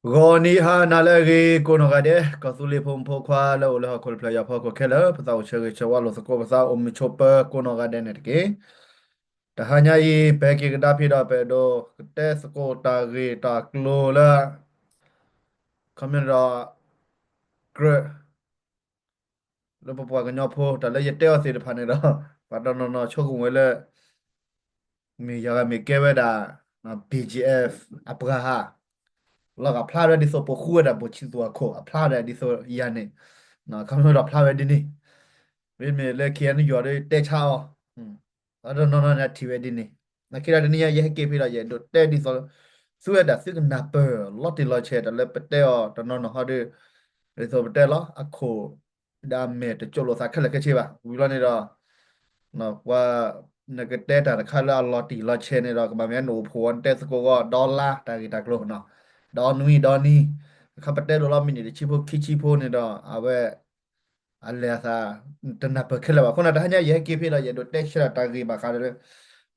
ဂီၤနံၤဟါနၤလၢအဂ့ၤကိးနီၢ်ဂၤဒဲး, ကီၢ်သူလ့ၤဖိမုၣ်ဖိခွါလၢအိၣ်လၢဟီၣ်ခိၣ်တဖျၢၣ်ယၤဖီခိၣ်ခဲလၢာ်, ပသးအိၣ်ဆၢဂ့ၤဆၢဝါလိာ်သကိးပသးအိၣ်မုာ်ဆိးပၢၤကိးနီၢ်ဂၤဒဲးန့ၣ်တက့ၢ်. တဟါညါအံၤ ပဟဲက့ၤကဒါဖဲဒီး ပအဲၣ်ဒိးကတဲသကိးတၢ်ဂ့ၢ်တၢ်ကျိၤလၢ ခီမ့ၢ်ဒီး ကြၢး လၢပပှၤကညီဖိ တၢ်လၢယတဲအီၤသ့ၣ်တဖၣ်န့ၣ်ဒီး ပှၤတနီၤနီၤဆိကမိၣ်ဝဲလၢ မ့ၢ်ယၤဂၤမ့ၢ်ကဲဝဲဒၣ် ဘီၣ်ကၠံၣ်အဲၣ် အပှၤဧါ, လီၤဂာ်ဖျါဝဲဒ်သိးပဃုဝဲဒၣ်ဘိၣ်ဆံသူၣ်အခိၣ် အဖျါဒၣ်ဒ်သိးယၤန့ၣ်, ခီဖျိဒီးဖျါဝဲဒ်န့ၣ်, မ့မ့ၢ်လၢ ခ့ၣ်အဲၣ်ယူၣ် ဒီးတဲဆါအီၤ, ပှၤတနီၤနီၤန့ၣ်ထံၣ်ဝဲဒ်န့ၣ်, နာ်က့ဒီးတနံၤညါယဟဲက့ၤဖဲဒီး ယအဲၣ်ဒိးတဲဒ်သိး သုဝဲဒၣ်သုကနၢ်ပၢၢ်လီၤတံၢ်လီၤဆဲး တၢ်လၢပတဲအီၤတနီၤနီၤဟီဒီး ဒ်သိးပတဲလီၤ အခိၣ် ဒီးမဲာ်တကၠိလိာ်သးခဲလၢာ်ခဲဆ့ဘၣ်. ဝံၤလီၤန့ၣ်ဒီး ပှၤ နကတဲတၢ်တခါလၢအလီၤတံၢ်လီၤဆဲးန့ၣ်ဒီး ကဘၣ်မ့ၢ်နအိၣ်ဖှိၣ်ဝဲ နတဲသကိးဂီၢ် ဒီလါတၢ်ဂ့ၢ်တၢ်ကျိၤနီၤ, ဒီနွံဒီနံၤ, အခါပတဲလိာ်လီၤမံးနံးတဆံဖိခံဆံဖိန့ၣ်ဒီး အဝဲ အလဲၤအသး တနၢ်ပၢၢ်ခဲလၢာ်ဘၣ်. အဃိန့ၣ် တဟါညါယဟဲက့ၤဖဲဒီး ယအဲၣ်ဒိးတဲဆၢတၢ်ဂ့ၢ်ဘၣ်ဃးဒီး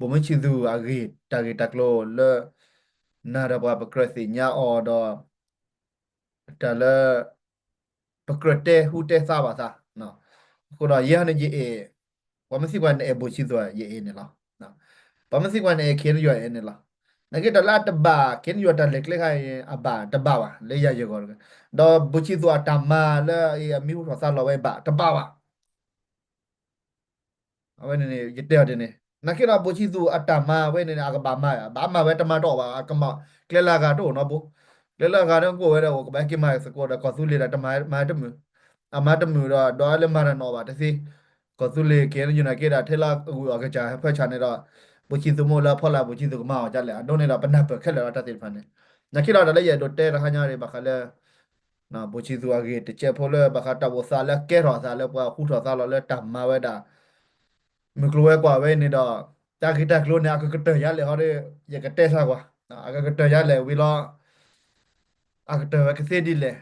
ဘိၣ်မုၢ်ဆံးသူၣ်အဂ့ၢ် တၢ်ဂ့ၢ်တၢ်ကျိၤလၢ နၤဒီးပှၤပကြၢးသ့ၣ်ညါအီၤဒီး တၢ်လၢ ပကြၢးတဲဟူတဲသါဘၣ်သး, အဃိဒီးယဲဟီန့ၣ်ယအဲၣ်, ပှၤမ့ၢ်သံကွၢ်နအဲၣ်ဘိၣ်ဆံးသူၣ်ဧါ ယအဲၣ်န့ၣ်လီၤ. ပှၤမ့ၢ်သံကွၢ်နအဲၣ် ခ့ၣ်အဲၣ်ယူၣ် ယအဲၣ်န့ၣ်လီၤ. နာ်က့တၢ်လၢအတဘၣ် ခ့ၣ်အဲၣ်ယူၣ် တၢ်လဲၤကျဲခါအံၤ အဘၣ်တဘၣ်ဘၣ် လၢယၤယဂီၢ်တဂ့ၤ, ဒီးဘိၣ်ဆံးသူၣ်အတၢ်မၤလၢအမံၤဟူထီၣ်သါလီၤဝဲဘၣ်တဘၣ်ဘၣ် အဝဲန့ၣ်န့ၣ် ယတဲအီၤဒ်န့ၣ်, နာ်က့ဒီး ဘိၣ်ဆံးသူၣ်အတၢ်မၤဝဲန့ၣ်န့ၣ် အကဘၣ်မၤ, ဘၣ်မၤဝဲတမၤတအိၣ်ဘၣ်, အကမၤ ကျဲလၢအဂၤတအိၣ်နီတဘိ, ကျဲလၢအဂၤန့ၣ်ကအိၣ်ဝဲဒီး အိၣ်ကဘၣ်ဟဲက့ၤမၤသကိးဒီး ကီၢ်သူလ့ၤဒီးတမၤ, မၤတမုာ်, အမၤတမုာ်ဒီး ဒီးလၢမၤတၢ်နီၣ်ဘၣ်တသ့, ကီၢ်သူလ့ၤ ခ့ၣ်အဲၣ်ယူၣ် နာ်က့ဒီး ထဲလၢအဂုၤအီၤကစၢ်ဟဲဖၢဆၣ်န့ၣ်ဒီး ဘိၣ်ဆံးသူၣ်မိၢ်လၢအဖီလာ် ဘိၣ်ဆံးသူၣ်ကမၤအီၤဒ်လဲၣ်, အဒိန့ၣ်ဒီး ပနၢ်ပၢၢ်ခဲလၢာ်လီၤတၢ်သ့ၣ်တဖၣ်န့ၣ်, နာ်က့ဒီးတၢ်လၢယအဲၣ်ဒိးတဲတဟါညါန့ၣ် ဘၣ်ဃးလၢ ဘိၣ်ဆံးသူၣ်အဂ့ၢ်တစဲးဖိလၢ ဘၣ်ဃးတၢ်အိၣ်သးလၢကဲထီၣ်အသးလၢပှၤဟူထီၣ်သါလီၤလၢတၢ်မၤဝဲဒၣ် မုၢ်ကျိၤဝဲၤကွာ်ဝဲန့ၣ်ဒီး တၢ်ဂ့ၢ်တၢ်ကျိၤန့ၣ် အကကတၢၢ်ယါလဲၣ်ဟီဒီး ယကတဲဆါကွၢ်, အကကတၢၢ်ယါလဲၣ်ဝံၤလီၤ, အကတၢၢ်ဝဲကသ့ဒ်လဲၣ်,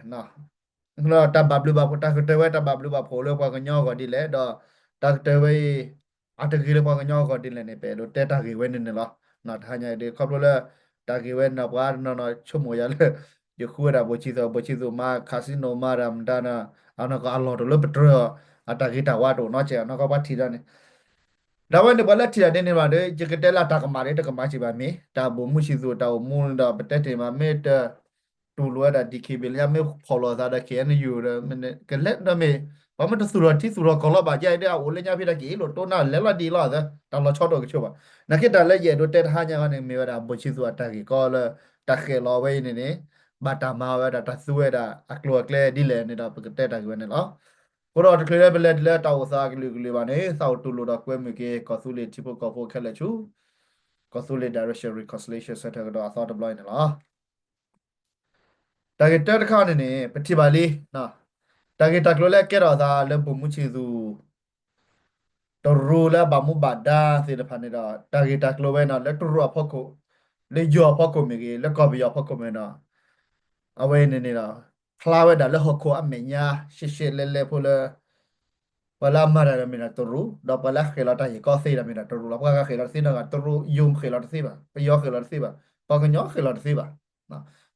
တၢ်ဘၣ်ဘျုးဘၣ်ဖှိၣ် တၢ်ကတၢၢ်ဝဲတၢ်ဘၣ်ဘျုးဘၣ်ဖှိၣ်လၢပှၤကညီအဂီၢ်ဒ်လဲၣ်ဒီး တၢ်ကတၢၢ်ဝဲအံၤ အတဂ့ၤလၢပှၤကညီအဂီၢ်ဒ်လဲၣ်န့ၣ် ပအဲၣ်ဒိးတဲတၢ်ဂ့ၢ်ဝဲန့ၣ်န့ၣ်လီၤ. တဟါညါအံၤဒီး ခီဖျိလၢ တၢ်ဂ့ၢ်ဝဲန့ၣ် ပှၤတနီၤနီၤဆိကမိၣ်ယၤလၢ ယဃုဝဲဒၣ်ဘိၣ်ဆံးသူၣ် ဘိၣ်ဆံးသူၣ်မၤ casino မၤတၢ်မတၤန့ၣ် အနီၢ်ကီၢ်အလီၢ်တအိၣ်လၢပတြၢၤအီၤ အတၢ်ဂ့ၤတၢ်ဝါတအိၣ်နီတစဲး အနီၢ်ကီၢ်ပှၤထံၣ်ဒီးန့ၣ် ဒ်ဝဲန့ၣ် ပှၤလၢထံၣ်တၢ်ဒ်န့ၣ်ဘၣ်ဒီး ယကတဲလၢတၢ်ကမၣ်ဒီး တကမၣ်စံးဘၣ်မ့ၢ် တၢ်ဘိၣ်မုၢ်ဆံးသူၣ်တၢ်အိၣ်မူန့ၣ်ဒီး ပတဲတ့ၢ်မး မ့ၢ်တတူၢ်လိာ်ဝဲဒၣ် ဒီး ခ့ၣ်ဘ့ၣ်လၢညါ မ့ၢ်ဖီၣ်လိာ်သးဒီး ခ့ၣ်အဲၣ်ယူၣ် ဒီး ကလဲၤဒီးမ့ၢ် ပှၤမ့ၢ်တသူၣ်ထီၣ်ထံသူၣ်ထီၣ်ကီၢ်လီၤဘၣ် ယဲအံၤဒီး အအိၣ်လၢညါဖဲတၢ်က့ၤအ့ၣ်လိာ်တိၢ်နၢ်လဲၤလီၤဒ်လီၤသၢ တၢ်လီၤဆီတအိၣ်ကဆိးဘၣ်. နာ်က့တၢ်လၢယအဲၣ်ဒိးတဲတဟါညါန့ၣ် မ့ၢ်ဝဲဒၣ် ဘိၣ်ဆံးသူၣ်အတၢ်ဂ့ၢ်ကီလၢ တၢ်ဃဲၤလီၤဝဲအံၤန့ၣ်န့ၣ် ဘၣ်တၢ်မၤဝဲဒၣ် တၢ်သူဝဲဒၣ် အကျိၤအကျဲဒ်လဲၣ်န့ၣ်ဒီး ပကတဲတၢ်ဂ့ၢ်ဝဲန့ၣ်လီၤ. အဃိဒီးတချုးလၢပလဲၤတုၤလၢတၢ်အိၣ်သးအကလုာ်ကလုာ်ဘၣ်န့ၣ် သးအိၣ်တူၢ်လိာ်ဒီးကွဲမုာ်က့ၤ ကီၢ်သူလ့ၤထံဖိကီၢ်ဖိခဲလၢာ်ဆူ ကီၢ်သူလ့ၤ Direction Reconciliation Centre ကဒီးအသီတဘျီအံၤန့ၣ်လီၤ. တၢ်ဂ့ၢ်တၢတခါန့ၣ်န့ၣ် ပထံၣ်ဘၣ်လံ, တၢ်ဂ့ၢ်တၢ်ကျိၤလၢကဲထီၣ်အသးလၢဘိၣ်မုၢ်ဆံးသူၣ် တရူးလၢအဘၣ်မူဘၣ်ဒါသ့ၣ်တဖၣ်န့ၣ်ဒီး တၢ်ဂ့ၢ်တၢ်ကျိၤဝဲန့ၣ် လၢတရူးအဖီခိၣ်, လၢယိၤအဖီခိၣ်မ့ၢ်ဂ့ၤ, လၢကီၢ်ပယီၤအဖီခိၣ်မ့ၢ်ဒီး အဝဲန့ၣ်န့ၣ်ဒီး ဖျါဝဲဒၣ်လၢဟီၣ်ခိၣ်အမဲာ်ညါ ရှဲရှဲလဲလဲဖိလၢ ပှၤလၢအမၤတၢ်ဒီးမ့ၢ်ဒၣ်တရူး, ဒီးပှၤလၢအဃဲၤလီၤတၢ်ယံၤကီသ့ဒီးမ့ၢ်ဒၣ်တရူးလီၤ. ပှၤဂၤဃဲၤလီၤတသ့နီတဂၤ, တရူး ယိၤဃဲၤလီၤတသ့ဘၣ်, ပယီၤဃဲၤလီၤတသ့ဘၣ်, ပှၤကညီဃဲၤလီၤတသ့ဘၣ်.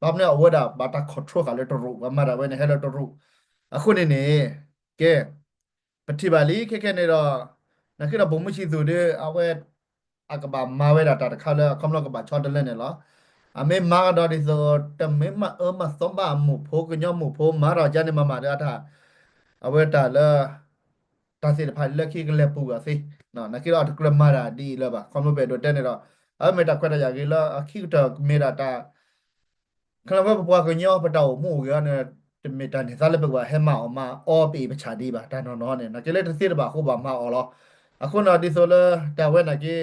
ဘၣ်မနုၤအဝဲဒၣ်ဘၣ်တၢ် control ဃာ်လၢတရူး, ပှၤမၤတၢ်ဝဲန့ၣ် ဟဲလၢတရူး. အဃိန့ၣ်န့ၣ် ကဲ ပထံၣ်ဘၣ်လံခဲခဲန့ၣ်ဒီး နာ်က့ဒီးဘိၣ်မုၢ်ဆံးသူၣ်ဒီး အဝဲ အကဘၣ်မၤဝဲဒၣ်တၢ်တခါလၢအခီပညီကဘၣ်ဆီတလဲန့ၣ်လီၤ. အမ့ၢ်မၤကဒီးဒ်သိး တမ့ၢ်မၤအၢမၤသီဘၣ်အမိၢ်ဖိကညီမိၢ်ဖိမၤထီၣ်ကါန့ၣ်မၤမၤဒီးအတၢ် အဝဲတၢ်လၢ တၢ်သ့ၣ်တဖၣ်လၢခံကလဲၤပူၤကွံာ်သ့, နာ်က့ဒီးအတကြၢးမၤတၢ်ဒ်အံၤလၢၤဘၣ်. ခီဖျိပအဲၣ်ဒိးတဲန့ၣ်ဒီး အဝဲမ့ၢ်တၢ်ခွဲးတၢ်ယာ်ဂ့ၤလၢအခံကတၢၢ်မ့ၢ်ဒၣ်တၢ် ခီဖျိပပှၤကညီပတၢ်အိၣ်မူအိၣ်ဂဲၤအံၤန့ၣ် တမ့ၢ်တၢ်န့ၢ်သါလၢပကဘၣ်ဟဲမၤအီၣ်မၤအီပအံၣ်ပဆၣ်ဒံးဘၣ်. တၢ်နီၢ်နီၢ်န့ၣ် နာ်က့လၢတသ့တဘၣ်အဃိဘၣ်မၤအီၣ်လီၤ. အဃိန့ၣ်ဒ်သိးလၢတၢ်ဝဲနာ်က့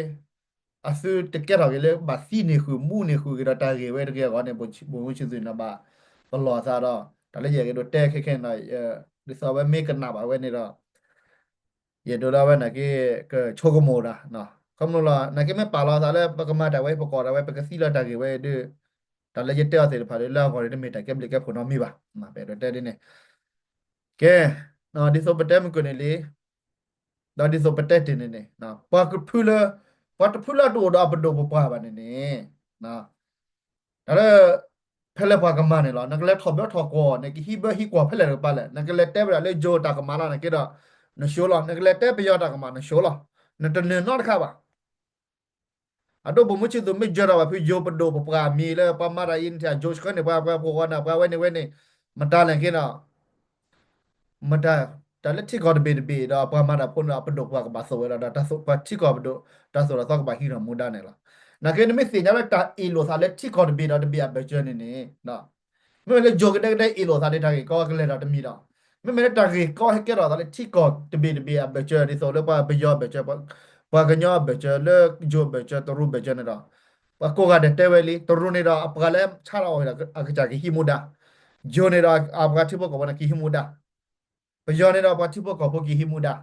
အသုတကဲထီၣ်က့ၤလၢဘၣ်သံန့ၢ်ဃုာ်မူန့ၢ်ဃုာ်က့ၤဒီးတၢ်ဂ့ၢ်ဝဲတဂ့ၤအဂီၢ်န့ၣ် ဘိၣ်မုၢ်ဆံးသူၣ်န့ၣ်ဘၣ်ပလီၢ်အသးဒီး တၢ်လၢယအဲၣ်ဒိးတဲခဲခဲန့ၣ်ဒီး ဒ်သိးအဝဲမ့ၢ်ကနၣ်ဘၣ်ဝဲန့ၣ်ဒီး ယအဲၣ်ဒိးလၢအဝဲနာ်က့ ကဆိကမိၣ်တၢ် ခီဖျိလီၤ နာ်က့မ့ၢ်ပာ်လီၤအသးလၢပကမၤတၢ်ဝဲ ပကိးတၢ်ဝဲ ပကသံလၢတၢ်ဂ့ၢ်ဝဲဒီး တၢ်လၢယတဲအီၤသ့ၣ်တဖၣ်ဒီး လၢအဂီၢ်န့ၣ် တမ့ၢ်တၢ်ကဲဘျုးကဲဖှိၣ်နီတမံၤဘၣ်. ပအဲၣ်ဒိးတဲဒ်န့ၣ် ကဲ ဒ်သိးပတဲမုၢ်ကၢၢ်န့ၣ်လံ ဒီးဒ်သိးပတဲတ့ၢ်န့ၣ်န့ၣ် ပှၤကဖုလၢ ပှၤတဖုလၢအတအိၣ်ဒီးအပဒိၣ်ပပှၢ်ဘၣ်န့ၣ်န့ၣ် တၢ်လၢ ဖဲလဲၣ်ပှၤကမၤန့ၣ်လီၤ. နကလဲၤထီၣ်ဘၢထီၣ်ကွီၢ် နကဟံးဘၢဟံးကွီၢ်ဖဲလဲၣ်တကပၤလဲၣ်. နကလဲၤတဲဝဲဒၣ်လၢယိၤတၢ်ကမၣ်လီၤ နက့ဒီး နၡိလီၤ. နကလဲၤတဲပယီၤတၢ်ကမၣ် နၡိလီၤ. နတနၢၤနီတခါဘၣ်. အဒိ ဗိုလ်မှူးချစ်သူ မ့ၢ်ယၢၤထီၣ်ဘၣ်ဖုယိၤပဒိၣ်ပပှၢ်မံၤလၢပှၤမၤတၢ်အံၤန့ၣ် အယိၤဆှၢန့ၣ် ပှၤပှၤဖိဂီၢ်နၤ ပှၤဝဲန့ၣ်ဝဲန့ၣ် မတၤလဲၣ်က့ဒီး မတၤ တၢ်လၢထံကီၢ်တဘ့ၣ်တဘ့ၣ်ဒီး ပှၤမၤတၢ်ဖိန့ၣ်ဒီး ပဒိၣ်ပပှၢ်ကဘၣ်သိၣ်ဝဲလီၤ. ဒီးတၢ်သိၣ်ပှၤထံကီၢ်ပဒိၣ် တၢ်သိၣ်တၢ်သီကဘၣ်ဟံးထီၣ်မူဒါန့ၣ်လီၤ. နာ်က့ နမ့ၢ်သ့ၣ်ညါလၢတၢ်အ့ၣ်လိာ်သးလၢထံကီၢ်တဘ့ၣ်ဒီးတဘ့ၣ်အဘၢၣ်စၢၤန့ၣ်န့ၣ် မ့မ့ၢ်လၢယိၤကဒဲကဒဲအ့ၣ်လိာ်သးန့ၣ် တၢ်ဂ့ၢ်ကီကလဲၤဒီးတမံၤဒီး မ့မ့ၢ်လၢတၢ်ဂ့ၢ်ကီဟဲကဲထီၣ်သးလၢထံကီၢ်တဘ့ၣ်တဘ့ၣ်အဘၢၣ်စၢၤ ဒ်သိးလၢပှၤပယီၤအဘၢၣ်စၢၤ ပှၤကညီအဘၢၣ်စၢၤ လၢယိၤအဘၢၣ်စၢၤ တရူးအဘၢၣ်စၢၤန့ၣ်ဒီး ပှၤကိးဂၤဒဲးတဲဝဲလံ တရူးန့ၣ်ဒီး အပှၤလၢဆါလီၤအီၤဒီး အကစၢ်ကဟံးမူဒါ, ယိၤန့ၣ်ဒီး အပှၤထံဖိကီၢ်ဖိန့ၣ်ကဟံးမူဒါ, ပယီၤန့ၣ်ဒီး ပှၤထံဖိကီၢ်ဖိကဟံးမူဒါ.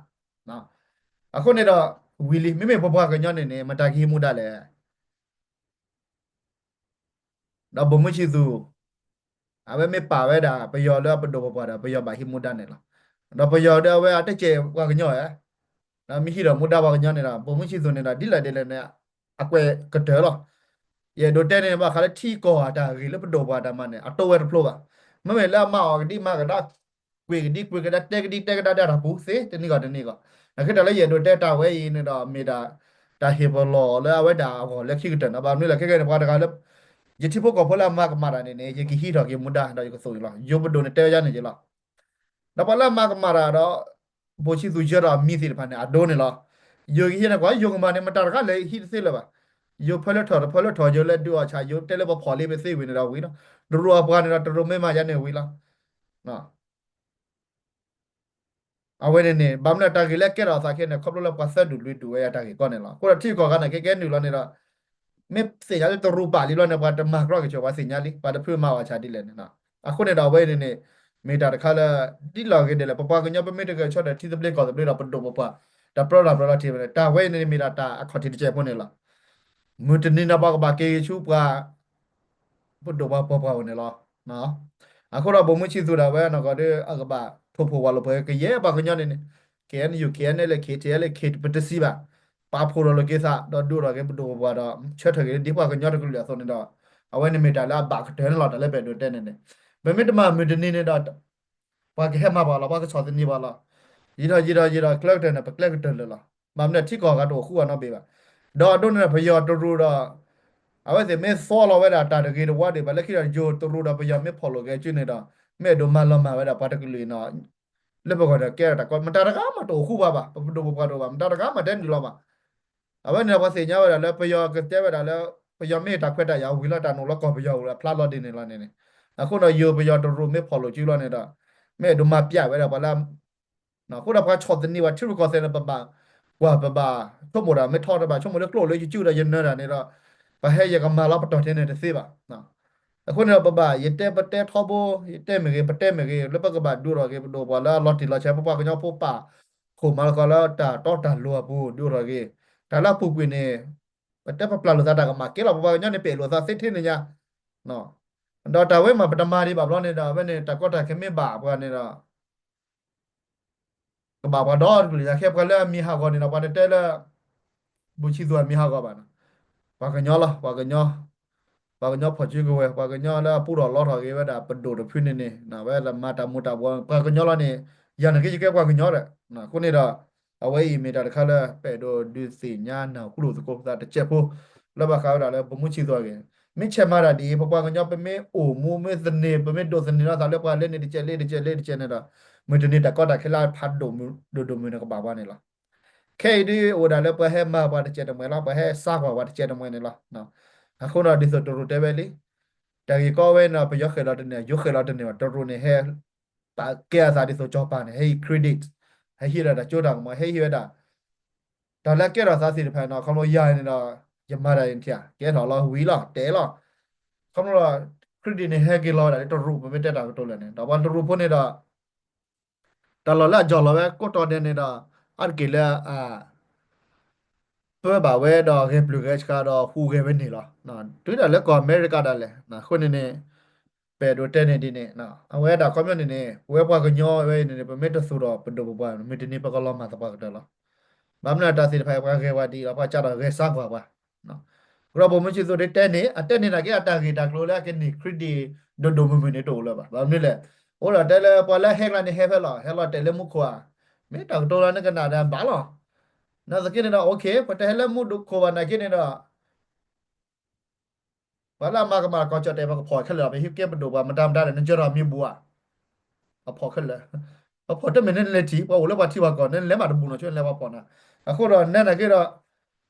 အဃိန့ၣ်ဒီး ဝံၤလံ မ့မ့ၢ်ပပှၤကညီန့ၣ်န့ၣ် မတၤကဟံးမူဒါလဲၣ်. ဒီးဗိုလ်မှူးချစ်သူ အဝဲမ့ၢ်ပာ်ဝဲဒၣ် ပယီၤလၢအပဒိၣ်ပပှၢ်ဒီး ပယီၤဘၣ်ဟံးမူဒါန့ၣ်လီၤ. ဒီးပယီၤဒီးအဝဲအတကဲးပှၤကညီဧါ, ဒီးမ့ၢ်ဟံးဒီးမူဒါပှၤကညီန့ၣ်ဒီး ဗိုလ်မှူးချစ်သူန့ၣ်ဒီး ဒ်လဲၣ်ဒ်လဲၣ်န့ၣ် အကွဲးကတၢၢ်လီၤ. ယအဲၣ်ဒိးတဲန့ၣ် ဘၣ်ဃးလၢထံကီၢ်အတၢ်ဂ့ၢ်လၢပဒိၣ်ပပှၢ်တၢ်မၤန့ၣ် အတိဝဲတဖျိဘၣ်. မ့မ့ၢ်လၢအမၤအီၤကဒံမၤကဒါ ကွံာ်ကဒံကွံာ်ကဒါ တဲကဒံတဲကဒါဒၣ်တၢ်ပူၤသ့ တနံၤဂီၢ်တနံၤဂီၢ်. နာ်က့တၢ်လၢယအဲၣ်ဒိးတဲတၢ်ဝဲအံၤန့ၣ်ဒီး မ့ၢ်ဒၣ် တၢ်ဟ့ၣ်ပလီၢ်လၢအဝဲဒၣ်အဂီၢ်လၢခံကတၢၢ်န့ၣ် ဘၣ်မနုၤလဲၣ် ခဲကနံၣ်န့ၣ် ပှၤတဂၤလၢ ယထံဖိကီၢ်ဖိလၢအမၤကမၣ်တၢ်န့ၣ်န့ၣ် ယကဟံးထီၣ်က့ၤမူဒါဒီးယကသိၣ်အံၤလီၤ. ယိၤပဒိၣ်န့ၣ်တဲဝဲဒ်န့ၣ်က့ၤလီၤ. ဒီးပှၤလၢအမၤကမၣ်တၢ်ဒီး ဗိုလ်ချစ်သူ ယၢၤဒီးအမံၤသ့ၣ်တဖၣ်န့ၣ် အဒိန့ၣ်လီၤ. ယိၤကဟံးန့ၣ်ကွၢ် ယိၤကမၤန့ၣ် မတၤတဂၤလဲၤဟံးတသ့လၢၤဘၣ်. ယိၤဖၢလၢထီၣ်တဖၢလၢထီၣ် ယိၤလၢဒုးအီၣ်ဆၣ် ယိၤတဲလၢပဖီၣ်လံပသ့ဝံၤန့ၣ်ဒီးဝံၤလီၤ. တရူးအပှၤန့ၣ်ဒီး တရူးမ့ၢ်မၤယၤန့ၣ်ဝံၤလီၤ. အဝဲန့ၣ်န့ၣ် ဘၣ်မနုၤတၢ်ဂ့ၢ်လၢကဲထီၣ်အသးခဲန့ၣ် ခီဖျိလၢပှၤသၢဒူၣ်လွံၢ်ဒူၣ်ဝဲအတၢ်ဂ့ၢ်ကီန့ၣ်လီၤ. အဃိဒီးထံကီၢ်ဂၤန့ၣ် ကဲကဲနုာ်လီၤန့ၣ်ဒီး မ့ၢ်သ့ၣ်ညါလၢတရူးပာ်လံလီၤန့ၣ် ပှၤတမၤကြီက့ၤဆိ ပှၤသ့ၣ်ညါလံ ပှၤတဖုမၤအီၣ်ဆၣ်ဒ်လဲၣ်န့ၣ်. အဃိန့ၣ်ဒီးအဝဲန့ၣ်န့ၣ် မ့ၢ်တၢ်တခါလၢ ဒ်လဲၣ်ဂ့ၤဒ်လဲၣ် ပပှၤကညီပမ့ၢ်တဂဲၤဆၢထၢၣ်ထံသဘျ့ကီၢ်သဘျ့ဒီးပဒိၣ်ပပှၢ် တၢ်ပြၢလီၤပြၢလီၤထံးဝဲန့ၣ် တၢ်ဝဲအံၤန့ၣ်မ့ၢ်ဒၣ်တၢ်အခီၣ်ထံးတစဲးဖိန့ၣ်လီၤ. မုၢ်တနံၤန့ၣ် ပှၤကဘၣ်က့ၤဆူပှၤ ပဒိၣ်ပှၤပှၢ်ပှၢ်ဝဲန့ၣ်လီၤ. အဃိဒီးဗိုလ်မှူးချစ်သူဒီးဝဲနီၢ်ကီၢ်ဒီး အကဘၣ်ထိၣ်ဖိဝးလိာ်ပှၤကယဲၢ်ပှၤကညီန့ၣ်န့ၣ် KNU KNLA KTLA ပတစံးဘၣ် ပာ်ဖှိၣ်ထီၣ်လိာ်က့ၤသး ဒီးဒုးအိၣ်ထီၣ်က့ၤပဒိၣ်ပပှၢ်ဒီး ဆၢထၢၣ်က့ၤလၢဒ်ပှၤကညီတကလုာ်အသိးန့ၣ်ဒီး အဝဲန့ၣ်မ့ၢ်တၢ်လၢအဘၣ်ကတၢၢ်န့ၣ်လီၤ. တၢ်လၢပအဲၣ်ဒိးတဲန့ၣ်န့ၣ် ပမ့ၢ်တမၤမုၢ်တနံၤန့ၣ်ဒီး ပှၤကဟဲမၤပှၤလီၤ ပှၤကဆီၣ်သနံးပှၤလီၤ. ယံာ်ထီၣ်ယံာ်ထီၣ်ယံာ်ထီၣ် ကျဲကတၢၢ်န့ၣ် ပကျဲကတၢၢ်လၢာ်လီၤ. ဘၣ်မနုၤထံကီၢ်ဂၤတအိၣ်ဃူအနီတဘ့ၣ်ဘၣ်. ဒီးအဒိန့ၣ်ဒီး ပယီၤတရူးဒီး အဝဲသ့ၣ်မ့ၢ်သီလီၤဝဲဒၣ်တၢ်တဂ့ၤတဝါဒံးဘၣ် လၢခံဒီးယိၤတရူးဒီးပယီၤမ့ၢ်ဖီၣ်လိာ်က့ၤအစုန့ၣ်ဒီး မ့ၢ်အဲၣ်ဒိးမၤလီၤမၢ်ဝဲဒၣ်ပှၤတကလုာ်အံၤန့ၣ် လၢပဂီၢ်ဒီးကဲတၢ်ကီ မတၤတဂၤမးတအိၣ်ဃူဘၣ်ဘၣ် ပပဒိၣ်ပပှၢ်တအိၣ်ဘၣ် မတၤတဂၤမးတဲနုာ်လီၤဘၣ်. အဝဲန့ၣ်ဒီးပှၤသ့ၣ်ညါဝဲဒၣ်လၢပယီၤကတဲဝဲဒၣ်လၢ ပယီၤမ့ၢ်တၢ်ခွဲးတၢ်ယာ်ဝံၤလီၤ တၢ်နုာ်လီၤကီၢ်ပယီၤဝံၤလီၤဖျါလီၤဒ်န့ၣ်လီၤန့ၣ်န့ၣ်. အဃိဒီးယိၤပယီၤတရူးမ့ၢ်ဖီၣ်လိာ်စုလီၤန့ၣ်ဒီး မ့ၢ်အဲၣ်ဒိးမၤပျဲဝဲဒၣ်ပှၤလၢ အဃိဒီးပှၤဆီၣ်သနံးပှၤထံရူၢ်ကီၢ်သဲးန့ၣ် ပဘၣ်ကွၢ်ပဘၣ်ဆိကမိၣ်ဒီး မ့ၢ်ထီၣ်တဘၣ်ဆိကမိၣ်လၢကျိၣ်လၢယစုဒီးယနၢၤတၢ်န့ၣ်ဒီး ပှၤဟဲယကမၤလီၤပတီၢ်ထဲန့ၣ်တသ့ဘၣ်. အဃိန့ၣ်ဒီးပဘၣ် ယတဲပတဲထီဘိ ယတဲမ့ၢ်ဂ့ၤ ပတဲမ့ၢ်ဂ့ၤ လၢပကဘၣ်ဒုးထီၣ်က့ၤပဒိၣ်ပပှၢ်လၢအလီၤတံၢ်လီၤဆဲး ပပှၤကညီဖိပာ်ဖှိၣ်မၤလီၤကီးလၢတၢ်တီတၢ်လိၤအပူၤ ဒုးထီၣ်က့ၤ တၢ်လၢအပူၤကွံာ်န့ၣ် ပတဲပပျၢ်လိာ်သးတၢ်ကမၣ်ကဲလီၤ ပပှၤကညီန့ၣ် ပအဲၣ်လိာ်သးသ့ထဲန့ၣ်ညါ ဒီးတၢ်ဝဲမးပတမၤဒံးဘၣ်ဘျီန့ၣ်ဒီး အဝဲန့ၣ် တၢ်ကီတၢ်ခဲမ့ၢ်ဘၣ်ပှၤန့ၣ်ဒီး ကဘၣ်ပှၤဒီတကလုာ် ယခဲပှၤလၢအမံၤဟးဂီၤန့ၣ်ဒီး ပှၤတတဲလၢ ဘူၣ်ဆံသူၣ်အမံၤဟးဂီၤဘၣ်နီၤ, ပှၤကညီလီၤ, ပှၤကညီ, ပှၤကညီဖီၣ်စုကဝဲၤ, ပှၤကညီလၢအပူထီၣ်လီထီၣ်က့ၤဝဲဒၣ်ပဒိၣ်တဖုန့ၣ်န့ၣ် ဝဲဒၣ်မၤတၢ်မူၤတၢ်ဘှီး ပှၤကညီလီၤန့ၣ်, ယၤန့ၣ်က့ယကဲပှၤကညီဒီး, အဃိန့ၣ်ဒီး အဝဲအံၤမ့ၢ်တၢ်တခါလၢ ပအဲၣ်ဒိးဒုးသ့ၣ်ညါနၢ်ဟူလိာ်သကိးသးတစဲးဖိ, လၢဘၣ်ဃးဝဲဒၣ်လၢ ဗိုလ်မှူးချစ်သူ အဂ့ၢ်, မ့ၢ်ဆဲးမၤတၢ်ဒ်အံၤ ပပှၤကညီ ပမ့ၢ်အိၣ်မူမ့ၢ်သန့ၤ ပမ့ၢ်ဒိးသန့ၤလီၤသးလၢပှၤလၢန့ၣ်တစဲးလၢတစဲးလၢတစဲးန့ၣ်ဒီး, မုၢ်တနံၤတၢ်ကီတၢ်ခဲလၢဖးဒိၣ်မုၢ်ဒိၣ်ဒိၣ်မုၢ်န့ၣ်ကဘၣ်ပှၤန့ၣ်လီၤ. ခဲအံၤဒ်အိၣ်ဒၣ်လၢပှၤဟဲမၤပှၤတစဲးတမှဲၤလီၤ, ပှၤဟဲစါကွၢ်ပှၤတစဲးတမှဲၤန့ၣ်လီၤ. အဃိဒီးဒ်သိးတရူးတဲဝဲလံ, တၢ်ဂ့ၢ်ကီဝဲန့ၣ်ဒီး ပယီၤဃဲၣ်လီၤတန့ၢ်ဘၣ်, ယိၤဃဲၣ်လီၤတန့ၢ်ဘၣ်, တရူးန့ၣ်ဟဲ ပာ်ကဲအသးဒ်သိးစီၤပၤန့ၣ် ဟဲအံၤ credit, ဟဲဟံးဝဲဒၣ်တၢ်စိတၢ်ကမီၤ ဟဲဟံးဝဲဒၣ် တၢ်လၢကဲထီၣ်သးသ့ၣ်တဖၣ်န့ၣ် ခီဖျိယၤန့ၣ်ဒီး ယမၤတၢ်အံၤထံၣ် ကဲထီၣ်လီၤဝံၤလီၤတဲာ်လီၤ, ခီဖျိ credit န့ၣ် ဟဲက့ၤလီၤဝဲဒၣ်လၢတရူး ပမ့ၢ်တဲတၢ်ကတိၤလၢာ်န့ၣ် ဒီးပှၤတရူးဖိန့ၣ်ဒီး တၢ်လီၢ်လၢအယီၢ်လီၤဝဲကိးတီၤဒဲးန့ၣ်ဒီး အါတက့ၢ်လၢအ ပၢဘၣ်ဝဲဒီးဂဲၤပျုၢ်ဂဲၤဆှးဒီးဟူးဂဲၤဝဲန့ၣ်လီၤ. တုၤဒၣ်လၢကီၢ်အမဲရကၤဒၣ်လဲာ်, အဃိန့ၣ်န့ၣ် ပအဲၣ်ဒိးတဲန့ၣ်ဒ်န့ၣ်, အဝဲဒၣ်ခီပညီန့ၣ်န့ၣ် ပဝဲပှၤကညီဝဲအံၤန့ၣ်န့ၣ် ပမ့ၢ်တသူၣ်ထီၣ်ပဒိၣ်ပပှၢ် မုၢ်တနံၤပကလီၤမၢ်သပှၢ်ကတၢၢ်လီၤ. ဘၣ်မနုၤတၢ်သ့ၣ်တဖၣ်အံၤ ပှၤဂဲၤဝဲဒ်အံၤလီၤ, ပှၤကးဒီးဂဲၤစါကွၢ်ပှၤ, ကရၢပိာ်မုၣ်ဆံသူးဒ်တဲန့ၣ် အတဲန့ၣ်နာ်က့ အတၢ်ဂ့ၢ်တၢ်ကျိၤလၢအကန့ၢ်ခရံာ်ဒ်ဒိၣ်ဒိၣ်မုၢ်မုၢ်န့ၣ်တအိၣ်လၢၤဘၣ်. ဘၣ်မနုၤလဲၣ်, အိၣ်ဒီးတဲလၢပှၤလၢဟဲကျါန့ၣ်ဟဲဖဲလဲၣ်, ဟဲလီၤတဲာ်လၢမူခိၣ်ဧါ, မ့ၢ်တၢ်ကတိၤလၢနကနၣ်ဒီးဘၣ်လီၤ. နာ်သက့န့ၣ်ဒီး okay ပတဟဲလၢမူခိၣ်ဘၣ်နာ်က့န့ၣ်ဒီး ပှၤလၢအမၤကမၣ်ကီၢ်ကၠီၣ်တဲာ် ပကဖီၣ်ခဲလၢာ်လီၤ. ပဟံးကဲပဒိၣ်ပှၤမတၤမတၤဒီး နယၢၤထီၣ်မံၤဘူးဧါ, အဖီၣ်ခဲလၢာ်, ပဖီၣ်တမ့ၢ်န့ၣ်နလဲၤထံၣ် ပှၤအိၣ်လၢပှၤထံပှၤကီၢ် နလဲၤမးတဘူးနီၤ ဆိနလဲၤပှၤဖီၣ်နၤ. အဃိဒီးနဲနာ်က့ဒီး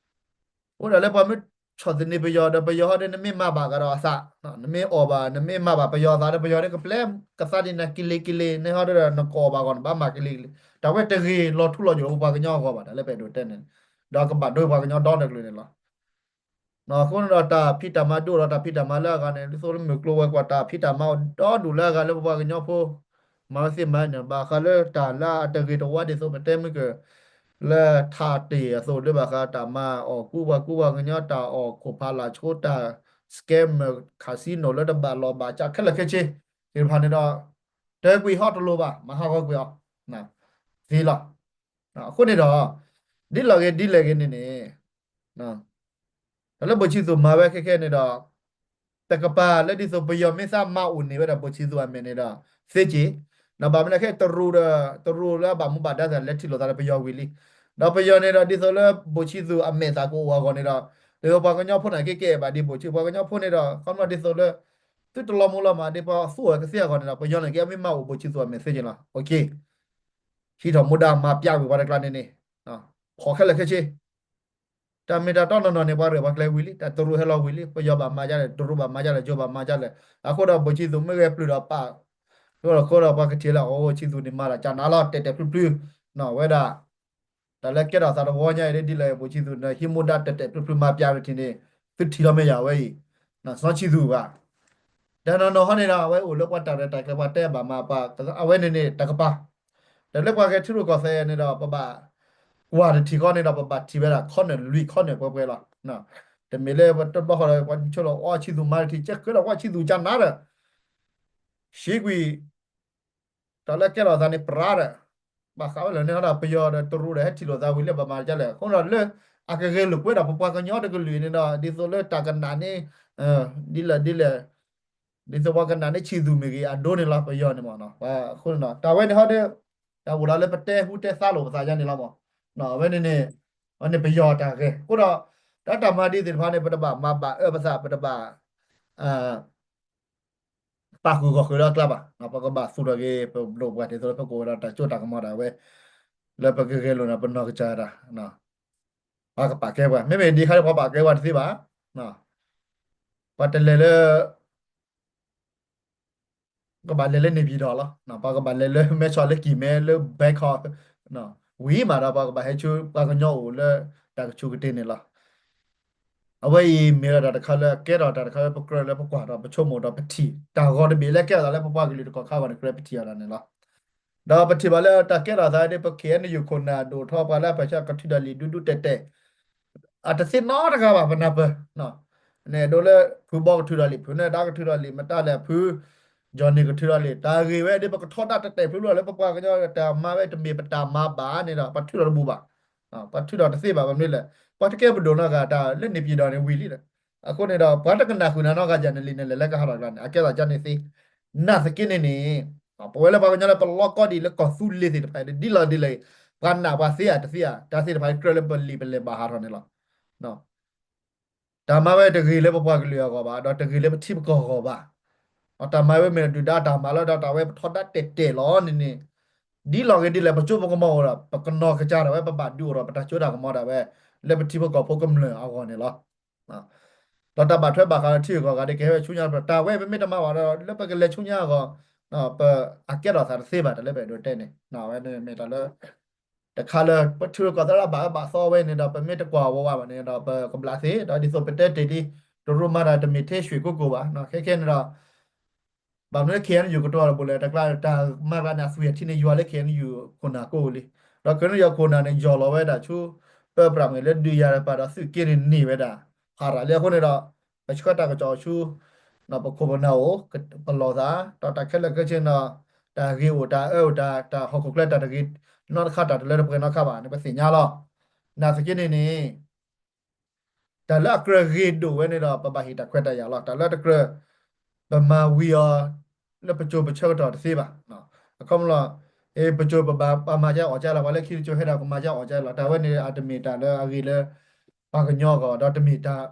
အိၣ်ဒၣ်လၢပှၤမ့ၢ်ဆီၣ်သနံးပယီၤဒီး ပယီၤဟီဒီး နမ့ၢ်မၤဘၣ်ကဒီးအသး, နမ့ၢ်အီၣ်ဘၣ် နမ့ၢ်မၤဘၣ်ပယီၤအသးဒီး ပယီၤဒီးကပျဲကသးဒ်နၤကလ့ၤကလ့ၤ နဟီဒီးနကအီၣ်ဘၣ်ဂီၢ် နဘၣ်မၤကလ့ၤကလ့ၤ တၢ်ဝဲတဂ့ၤလီၤထူလီၤယိာ်လၢပပှၤကညီအဂီၢ်ဘၣ် တၢ်လၢပအဲၣ်ဒိးတဲန့ၣ်, ဒီးကဘၣ်ဒိပှၤကညီဒီတကလုာ်န့ၣ်လီၤ. အဃိန့ၣ်ဒီးတၢ်ဖံးတၢ်မၤဒိၣ်ဒီးတၢ်ဖံးတၢ်မၤလၢအဂၤန့ၣ် ဒ်သိးလၢမုၢ်ကျိၤဝဲၤကွာ်တၢ်ဖံးတၢ်မၤအိၣ်ဒီဒူၣ်လၢအဂၤလၢပပှၤကညီဖိ မၤဝဲသ့မၤန့ၣ် ဘၣ်ဃးလၢတၢ်လၢအတဂ့ၤတဝါဒ်သိးပတဲမုၢ်က လၢထးတ့ၢ်အသိးလၢဘၣ်ဃးတၢ်မၤအီၣ်ကူပှၤကူပှၤကညီ တၢ်အီၣ်ခိၣ်ဖးလာ်ဆိ တၢ် scammer casino လၢတဘၣ်လီၢ်ဘၣ်စးခဲလၢာ်ခဲဆ့ သ့ၣ်တဖၣ်န့ၣ်ဒီး တကွံာ်ဟီတလိၤဘၣ် မၤဟးဂီၤကွံာ်အီၤ သ့လီၤ. အဃိန့ၣ်ဒီး ဒ်လီၤဂ့ၤဒ်လဲၣ်ဂ့ၤန့ၣ်န့ၣ် တၢ်လၢဘိၣ်ဆံသူးမၤဝဲခဲခဲန့ၣ်ဒီး တကပၤလၢဒ်သိးပယီၤမ့ၢ်သးမၤအိၣ်န့ၢ်ဝဲဒၣ်ဘိၣ်ဆံသူးအမဲာ်န့ၣ်ဒီး သ့က့ၤ, ဒီးဘၣ်မနုၤလဲၣ်ခဲ တရူးဒီး တရူးလၢအဘၣ်မူဘၣ်ဒါသးလဲၤထံၣ်လိာ်သးဒီးပယီၤဝံၤလံ. ဒီးပယီၤန့ၣ်ဒီးဒ်သိးလၢဘိၣ်ဆံသူးအမဲာ်သးကအိၣ်အဂီၢ်န့ၣ်ဒီး ဒ်သိးပှၤကညီဖိန့ၣ်က့ကဲဘၣ်ဒ်ဘိၣ်ဆံ ပှၤကညီဖိန့ၣ်ဒီး ခီဖျိဒ်သိးလၢ သုတလီၤမူလီၤမၢ်ဒ်ပှၤသူၣ်ဝဲကသ့အဂီၢ်န့ၣ်ဒီး ပယီၤန့ၣ်က့မ့ၢ်မၤအိၣ်ဘိၣ်ဆံသူးအမဲာ်သ့က့ၤလီၤ. ဟံးထီၣ်မူဒါမၤပျးကွံာ်ပှၤတကျါန့ၣ်န့ၣ် ဖီၣ်ခဲလၢာ်ခဲဆ့ တၢ်မ့ၢ်တၢ်တီနီၢ်နီၢ်န့ၣ် ပှၤရဲၣ်ပှၤကျဲၤဝံၤလံ, တၢ်တရူးဟဲလီၤဝံၤလံ, ပယီၤဘၣ်မၤဒ်လဲၣ်, တရူးဘၣ်မၤဒ်လဲၣ်, ကၠိဘၣ်မၤဒ်လဲၣ်, အဃိဒီးဘိၣ်ဆံသူး မ့ၢ်ဂဲၤပျုၢ်ဒီးပာ်, ဃိဒီးပှၤကထံၣ်လၢ အိၣ်ဆံသူးန့ၣ်မၤတၢ်ကနးလီၤ တဲာ်တဲာ်ဖျုဖျု, ဝဲဒၣ် တၢ်လၢကဲထီၣ်သးတဝီညါအံၤ ဒ်လဲၣ် ဘိၣ်ဆံသူးန့ၣ် ဟံးမူဒါတဲာ်တဲာ်ဖျုဖျုမၤပျးဝဲထံၣ်န့ၣ် သုထံၣ်လီၤမ့ၢ်ယၤဝဲအံၤ, စီၤဆံသူးဘၣ် တနီၤနီၤဟီန့ၣ်ဒီး အဝဲအိၣ်လၢပှၤတၢ်ရဲၣ်တၢ်ကျဲၤ ပှၤတဲဘၣ်မၤပှၤ အဝဲန့ၣ်န့ၣ် တကပၤ, ဒီးလၢပှၤဂဲၤထံရူၢ်ကီၢ်သဲးန့ၣ်ဒီး ပဘၣ်ကွၢ်တထံၣ်ဃီန့ၣ်ဒီး ပဘၣ်ထံၣ်ဝဲဒၣ် ခီနၢၣ်လွံၢ်ခီနၢၣ်ပှဲၤပှဲၤလီၤ. တမ့ၢ်လၢပတဘျီဃီဒီး ပှၤဆိလီၤအီဆံသူးမၤတထံၣ် ကဲဃုာ်ဒီးကွၢ်ဆံသူးကနၤဒီး ဆံးကွံာ် တၢ်လၢကဲထီၣ်သးန့ၣ် ပြးဒီး ဘၣ်ဃးဝဲလၢာ်န့ၣ်ဒီး ပယီၤဒီးတရူးဒီး ဟဲထံၣ်လိာ်သးဝံၤလၢဘၣ်မၤဒ်လဲၣ် အဃိဒီးလၢ အကဂဲၤလိာ်ကွဲဒီးပပှၤကညီတကလုာ်န့ၣ်ဒီး ဒ်သိးလၢတၢ်ကနၣ်န့ၣ် ဒ်လဲၣ်ဒ်လဲၣ် ဒ်သိးပှၤကနၣ်န့ၣ်ဆံးသူးမ့ၢ်ဂ့ၤ အဒိန့ၣ်လီၤ ပယီၤန့ၣ်မ့ၢ်နီၤ. အဃိန့ၣ်ဒီး တၢ်ဝဲန့ၣ်ဟီဒီး တၢ်အိၣ်ဒၣ်လၢပတဲဟူတဲသါလိာ်ပသးယါန့ၣ်လီၤမ့ၢ်နီၤ. အဝဲန့ၣ်န့ၣ် အဝဲန့ၣ်ပယီၤတၢ်ဂဲၤ အဃိဒီး တၢ်တၢ်မၤဒ်သ့ၣ်တဖၣ်န့ၣ် ပတဘၣ်မၤဘၣ်အၢပသး ပတဘၣ် ပာ်ဃုာ်ဂီၢ်ဃုာ်ဒီးအကျါဘၣ်. ပကဘၣ်သူၣ်ထီၣ်က့ၤ ပဒိၣ်ပှၤဒ်သိးလၢပကအိၣ်ဝဲဒီးတၢ်စိတၢ်ကမီၤဒၣ်ဝဲ လၢပကဂဲၤလိာ်န့ၣ် ပနီၢ်ကစၢ်ဒၣ် ပှၤကပာ်ကဲပှၤ မ့မ့ၢ်ဒ်ခါဒီးပှၤပာ်ကဲပှၤတသ့ဘၣ်. ပှၤတလဲၤလၢ ကဘၣ်လဲၤလၢနေပြည်တော်လီၤ. ပှၤကဘၣ်လဲၤလၢမဲဆီးလၢကံၢ်မဲလၢ Bangkok ဝံၤမးဒီး ပှၤကဘၣ်ဟဲဆူပှၤကညီအိၣ်လၢတၢ်ကဆူးကတ့ၢ်န့ၣ်လီၤ. အဝဲအံၤမ့ၢ်ဝဲဒၣ်တၢ်တခါလၢကဲထီၣ်တၢ်တခါလၢပကြၢးလၢပကွၢ်ဒီးပဆိကမိၣ်ဒီးပထံၣ် တၢ်ဂီၤတဘ့ၣ်လၢကဲထီၣ်သးလၢပပှၤကလုာ်တကီၢ်ခါအဂီၢ်န့ၣ် ကြၢးပထံၣ်အီၤဒၣ်န့ၣ်လီၤ. ဒီးပထံၣ်ဘၣ်လၢတၢ်ကဲထီၣ်သးဒ်ပ ခ့ၣ်အဲၣ်ယူၣ် ခိၣ်နၢ်ဒိၣ်ထီၣ်ပှၤလၢအပၢဆှၢကထုးထီၣ်လံာ်ဒူဒူတဲာ်တဲာ် အတသ့နီတဂၤဘၣ်ပနၢ်ပၢၢ် န့ၣ်ဒိလၢဖုဘီကထုးထီၣ်လံာ် ဖုနၢၤဒါကထုးထီၣ်လံာ် မတၤလဲၣ်ဖု Johnny ကထုးထီၣ်လံာ် တၢ်ဂ့ၢ်ဝဲဒ်ပကထီဒါတဲာ်တဲာ်ဖျုဖျုလၢပပှၤကညီ တၢ်မၤဝဲတမ့ၢ်ပတၢ်မၤဘၣ်န့ၣ်ဒီး ပှၤထုးထီၣ်တဘူးဘၣ်. ပှၤထုးထီၣ်တသ့ဘၣ် ဘၣ်မနုၤလဲၣ် ပှၤတကဲပဒိၣ်နီတဂၤ တၢ်လၢနေပြည်တော်န့ၣ်ဝံၤလံဒီး အဃိန့ၣ်ဒီး ပှၤတကနၣ်ဃုာ်နၤနီတဂၤယၤန့ၣ်လံန့ၣ်လဲၣ် လၢကဟးထီၣ်ကျါန့ၣ် အကဲထီၣ်ကန့ၣ်သ့ နာ်သက့န့ၣ်န့ၣ် ပဝဲလၢပှၤကညီလၢပလီၢ်ကီၢ်ဒံးလၢကီၢ်သူလ့ၤသ့ၣ်တဖၣ် ဒ်လီၤဒ်လဲၣ် ပှၤနာ်ပှၤသ့ဧါတသ့ဧါ တၢ်သ့ၣ်တဖၣ်ကြၢးလၢပလံာ်ပလဲၢ်ဘၣ်ဟးထီၣ်န့ၣ်လီၤ. တၢ်မၤဝဲတဂ့ၤလၢပပှၤကလုာ်အဂီၢ်ဘၣ် ဒီးတဂ့ၤလၢပထံပကီၢ်အဂီၢ်ဘၣ်. တၢ်မၤဝဲမ့ၢ်ဒုၣ်ဒါတၢ်မၤလီၤဒီး တၢ်ဝဲပထီဒါတဲာ်တဲာ်လီၤန့ၣ်န့ၣ် ဒ်လီၤဂ့ၤဒ်လဲၣ် ပစိပကမီၤအိၣ်ဒီး ပကနီၢ်ကစၢ်ဒၣ်ဝဲ ပဘၣ်ဒုးအိၣ်ဒီးပတၢ်စိတၢ်ကမီၤဒၣ်ဝဲ လၢပထံဖိကီၢ်ဖိကမျၢၢ်အဂီၢ်န့ၣ်လီၤ. ဒီးတၢ်ဘၣ်ထွဲဘၣ်ဃးလၢထံဂုၤကီၢ်ဂၤဒ်ကဟဲဝဲဆူညါ တၢ်ဝဲပမ့ၢ်တမၤဘၣ်ဒီး လၢပကလဲၤဆူညါအဂီၢ် ပအကဲထီၣ်သးတသ့ဘၣ် တၢ်လၢပအဲၣ်ဒိးတဲန့ၣ် အဝဲန့ၣ်မ့ၢ်တၢ်လၢ တခါလၢပထံရူၢ်ကီၢ်သဲးလၢဘၣ်အၢဘၣ်သီဝဲန့ၣ်ဒီး ပမ့ၢ်တကွၢ်ဝဲဝဲဘၣ်န့ၣ်ဒီး ပကဘျးသ့ ဒီးဒ်သိးပတဲတ့ၢ်လံ တရူးမၤတၢ်တမ့ၢ်ထဲရွှေကုက္ကိုဘၣ် ခဲခဲန့ၣ်ဒီး ဘၣ်မနုၤ ခ့ၣ်အဲၣ်ယူၣ် ကတိၤတၢ်တဘိလၢ တၢ်ကျါတၢ်မၤကျါန့ၣ် အသွံၣ်အထံန့ၣ် ယွၤလၢ ခ့ၣ်အဲၣ်ယူၣ် ခိၣ်နၢ်ကိးလံ. ဒီး ခ့ၣ်အဲၣ်ယူၣ် ခိၣ်နၢ်န့ၣ် ယီၢ်လီၤဝဲဒၣ်ဆူ ပၢပြးမ့ၢ်လၢဒုးယၤတပၤဒီး သုးက့န့ၣ်န့ၢ်ဝဲဒၣ် ဖးရၤလံအဃိန့ၣ်ဒီး ပဆှၢတၢ်ကစီၣ်ဆူ ပခိၣ်ပနၢ်အိၣ် ပလီၢ်သး ဒီးတၢ်ခဲလၢာ်ခဲဆ့န့ၣ်ဒီး တၢ်ဂ့ၤအိၣ်တၢ်အၢအိၣ်တၢ် တၢ်ဟီၣ်ခိၣ်ချၢတၢ်တဂ့ၤနီတခါ တၢ်တလၢတပှဲၤနီတခါဘၣ်န့ၣ် ပသ့ၣ်ညါလီၤ. နာ်သက့န့ၣ်န့ၣ် တၢ်လၢအကြၢးဂ့ၤဒိၣ်ဝဲန့ၣ်ဒီး ပဘၣ်ဟ့ၣ်တၢ်ခွဲးတၢ်ယာ်လီၤ. တၢ်လၢတကြၢး ပမၤဝံၤအီၤ လၢပစိၤပဆၢကတီၢ်တသ့ဘၣ်. အခီပညီ ပစိၤပဘၣ်ပာ်မၤကဲအီၣ်ကဲလီၤ, ပှၤလၢခံတစိၤဟဲဒီးကမၤကဲအီၣ်ကဲလီၤ. တၢ်ဝဲန့ၣ်အတမ့ၢ်တၢ်လၢအဂ့ၤလၢ ပှၤကညီအဂီၢ် ဒီးတမ့ၢ်တၢ်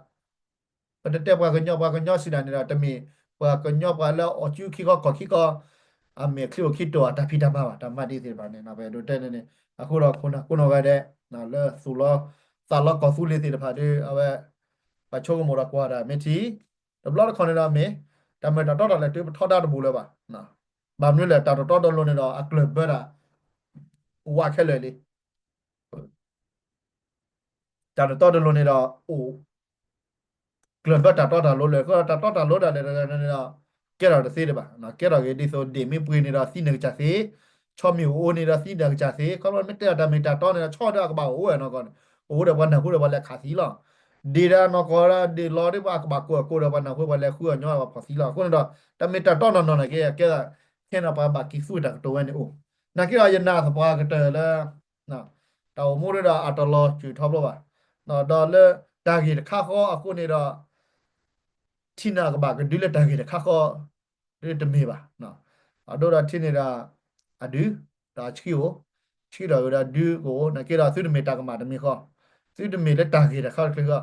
ပတတဲပှၤကညီ ပှၤကညီစံးဒၣ်န့ၣ်ဒီး တမ့ၢ်ပှၤကညီပှၤလၢအအိၣ်ကူခံခီကီၢ်ခံခီ အမ့ၢ်အချံအိၣ်ခံတိာ်အတၢ်ဖံးတၢ်မၤဘၣ်, တၢ်မၤဒ်သ့ၣ်တဖၣ်န့ၣ် ပအဲၣ်ဒိးတဲန့ၣ်န့ၣ် အဃိဒီးခိၣ်နၢ်ကိးနီၢ်ဂၤဒဲး လၢသူၣ်လီသးလီကီၢ်သူလ့ၤသ့ၣ်တဖၣ်ဒီး အဝဲ ပှၤဆိကမိၣ်ဒီးကွၢ်တၢ်မ့ၢ်ထံ တဘျီတခီၣ်န့ၣ်ဒီးမ့ၢ် တၢ်မ့ၢ်တၢ်တီတၢ်လဲၤတုၤပထီဒါတဘူးလၢၤဘၣ်. ဘၣ်မနုၤလဲၣ် တၢ်တတီတလိၤန့ၣ်ဒီး အကျၢၢ်ဘၢတၢ် ဝးခဲလၢာ်လံ တၢ်တတီတလိၤန့ၣ်ဒီး အိၣ် ကျၢၢ်ဘၢတၢ်တီတၢ်လိၤလၢာ် ဃိတၢ်တီတၢ်လိၤဒၣ်လဲာ်တဂၤန့ၣ်ဒီး ကဲထီၣ်တသ့တဘၣ်. ကဲထီၣ်က့ၤဒ်သိးဒ့ၣ်မ့ၢ်ပှ့ၤန့ၣ်ဒီးသံနကစၢ်သ့, ဆီမ့ၢ်အိၣ်န့ၣ်ဒီးသံနကစၢ်သ့, ခီဖျိမ့ၢ်တဲအီၤတၢ်မ့ၢ်တၢ်တီန့ၣ်ဒီး ဆီဒီးအကဘၣ်အိၣ်ဝဲနီၢ်ကီၢ်န့ၣ် အိၣ်ဒီးပှၤနၢ်ဟူဒီးပှၤလဲၤခးသံလီၤ. ဒ့ၣ်ဒီးနီၢ်ကီၢ်ဒီးဒ့ၣ်လီၤဒီးပှၤအကဘၣ်ကိၢ်အကိၢ်ဒီးပှၤနၢ်ဟူပှၤလဲၤဃုအီၤညီပှၤဖီၣ်သံလီၤ. အဃိန့ၣ်ဒီး တၢ်မ့ၢ်တၢ်တီနီၢ်နီၢ်န့ၣ်က့ ကဲ ခဲန့ၣ်ပှၤဘၣ်က့ၤသူတၢ်ကတိၤဝဲန့ၣ်အိၣ် နာ်က့ဒီးယနာ်သပှၢ်ကတၢၢ်လၢ တၢ်အိၣ်မူဒီးအတလီၤစၢၤထီဘိဘၣ်. ဒီးလၢတၢ်ဂ့ၢ်တခါဃီအဃိန့ၣ်ဒီး ထံန့ၣ်ကဘၣ်ကဒုလၢတၢ်ဂ့ၢ်တခါဃီ ဒ်တမ့ၢ်ဘၣ်. အဒိဒီးထံန့ၣ်ဒီး အဒု ဒီးအဆှံအိၣ်, ဆှံဒီးဝံၤဒီးဒုကအိၣ် နာ်က့ဒီးသုတမ့ၢ်တၢ်ကမၣ်တမံၤဃီ, သုတမ့ၢ်လၢတၢ်ဂ့ၢ်တခါတချုးဃီ.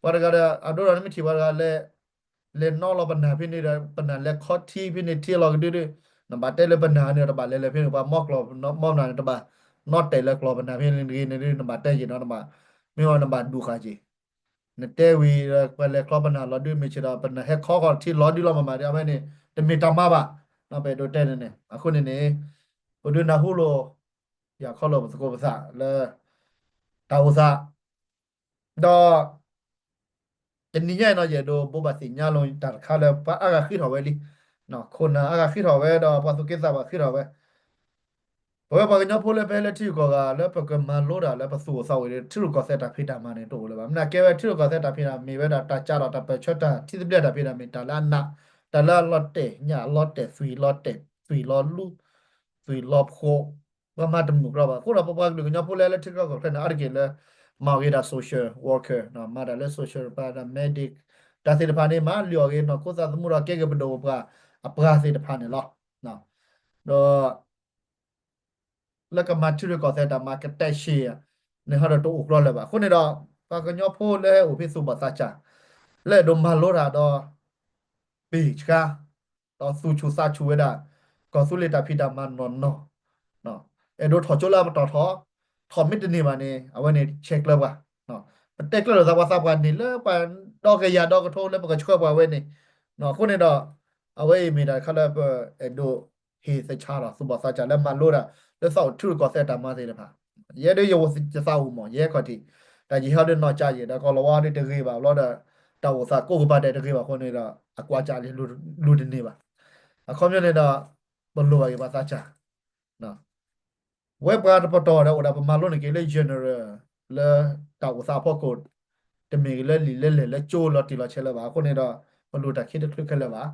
ပှၤတဂၤဒီး အဒိဒီးနမ့ၢ်ထံၣ်ပှၤတဂၤလဲၤ လဲၤနီလီၤပနၢ်ဖဲန့ၣ်ဒီး ပနၢ်လဲၤခီထံဖဲန့ၣ်ထံလီၤကဒုဒု, နဘၣ်တဲလၢပနၢ်န့ၣ်တဘၣ်လဲၤလဲၤဖဲန့ၣ် ပှၤမီကျီၢ်မီနၢ်န့ၣ် တဘၣ်နီတဲာ်လၢကျီၢ်ပနၢ်ဖဲန့ၣ်တဂ့ၤန့ၣ်ဒု နဘၣ်တဲက့ၤနီၤ နဘၣ် မ့ၢ်ဝဲနဘၣ်ဒူဃာ်က့ၤ နတဲဝံၤဒီးပှၤလဲၤခီပနၢ်လီၤဒုမ့ၢ်ဆ့ဒီး ပနၢ်ဟဲခီဃီထံလီၤဒုလီၤမးမးဒီး အဝဲန့ၣ် တမ့ၢ်တၢ်မၤဘၣ်. ပအဲၣ်ဒိးတဲန့ၣ်န့ၣ် အဃိန့ၣ်န့ၣ် ပဒုးနၢ်ဟူလိာ် ယၤခီလိာ်ပသကိးပသးလၢ တၢ်အိၣ်သး ဒီး တနံၤညါအံၤနီၤ ယအဲၣ်ဒိးဘိးဘၣ်သ့ၣ်ညါလိာ်တၢ်တခါလၢပှၤအါဂၤဃ့ထီၣ်ဝဲလံ, ခိၣ်နၢ်အါဂၤဃ့ထီၣ်ဝဲဒီးပှၤသူၣ်က့သးပှၢ်ဃ့ထီၣ်ဝဲ, ပဝဲပှၤကညီဖိလၢပဟဲလၢထံဂုၤကီၢ်ဂၤလၢပကမၤလိတၢ်လၢပသူၣ်အိၣ်သးအိၣ်ဒီး ထံရူၢ်ကီၢ်သဲးတၢ်ဖံးတၢ်မၤန့ၣ်တအိၣ်လၢၤဘၣ်. မ့ၢ်နာ်ကဲဝဲထံရူၢ်ကီၢ်သဲးတၢ်ဖံးတၢ်မၤမ့ၢ်ဝဲဒၣ်တၢ်ကးထီၣ်တၢ်ပၢၢ်ဆၢတၢ်ထံသဘျ့တၢ်ဖံးတၢ်မၤ တၢ်လၢအနး တၢ်လၢအလီၤတဲာ်ညၣ်လီၤတဲာ်သွံၣ်လီၤတဲာ်သွံၣ်လီၤလူ သွံၣ်လီၤဖိး ပှၤမၤတမုာ်ကြၢးဘၣ်. အဃိဒီးပပှၤကလုာ်ကညီဖိလၢလၢထံကီၢ်ချၢန့ၣ် အါတက့ၢ်လၢ မၤအီၤက့ၤဒၣ် social worker မၤတၢ်လၢ social ပှၤဒၣ် medic တၢ်သ့ၣ်တဖၣ်န့ၣ် မၤလုၢ်အီၣ်က့ၤနီၢ်ခိသးသမူဒီးကဲက့ၤပဒိၣ်ပပှၢ်အပှၤသ့ၣ်တဖၣ်န့ၣ်လီၤ. ဒီး လၢကမၤထံရူၢ်ကီၢ်သဲးတၢ်မၤကတဲရှဲ န့ၣ်ဟီဒီးတအိၣ်ကျီလၢၤဘၣ်. အဃိန့ၣ်ဒီး ပှၤကညီဖိလၢဟဲအိၣ်ဖဲသူၣ်ဘီၣ်သးစၢ် လၢအဲၣ်ဒိးမၤလိတၢ်ဒီး ပ့ၢ်ဆှါ ဒီးသူၣ်ဆူၣ်သးဆူၣ်ဝဲဒၣ် ကီၢ်သူလ့ၤတၢ်ဖံးတၢ်မၤနီၢ်နီၢ် အဲၣ်ဒိးထီၣ်ကၠိလၢအပတီၢ်ထီၣ် ထီၣ်မ့ၢ်တန့ၢ်ဘၣ်န့ၣ် အဝဲန့ၣ်ဆဲးကျၢပှၤ ပတဲကျၢလိာ်သးပှၤသးပှၢ်န့ၣ်လၢပှၤဒီကယၤဒီကထိလၢပကဆှၢပှၤဝဲန့ၣ် အဃိန့ၣ်ဒီး အဝဲအံၤမ့ၢ်တၢ်တခါလၢပအဲၣ်ဒိးဟ့ၣ်သဆၣ်ဒီးသူၣ်ဘီၣ်သးစၢ်လၢမၤလိတၢ် လၢသးအိၣ်ထံရူၢ်ကီၢ်သဲးတၢ်မၤသ့ၣ်တဖၣ် ယဲဒၣ်ယသးအိၣ်မး ယဲခီၣ်ထံး တၢ်ယံာ်ဟီဒ်နီၢ်ကၠၢ်ယဲၢ် ဒီးကီၢ်လီၤဝါဒ်တဂ့ၤဘၣ်ဘျီဒီး တၢ်အိၣ်သးကိးကပၤဒဲးတဂ့ၤဘၣ်အဃိန့ၣ်ဒီး အကွၢ်ကၢ်လံ လူၤတန့ၢ်ဘၣ်. အခီပညီန့ၣ်ဒီး ပလိၣ်ဘၣ်က့ၤပှၤသးစၢ် ဝဲပှၤတပတီၢ်ဒီးအိၣ်ဒၣ်ပမၤလိန့ၢ်က့ၤလၢ general လၢတၢ်အိၣ်သးအဖီခိၣ် တမ့ၢ်လၢလံာ်လဲလဲၢ်လၢကၠိလီၤတံၢ်လီၤဆဲးလၢၤဘၣ်. အဃိန့ၣ်ဒီး ပလိၣ်တၢ်ခံတချုးခဲလၢာ်ဘၣ်.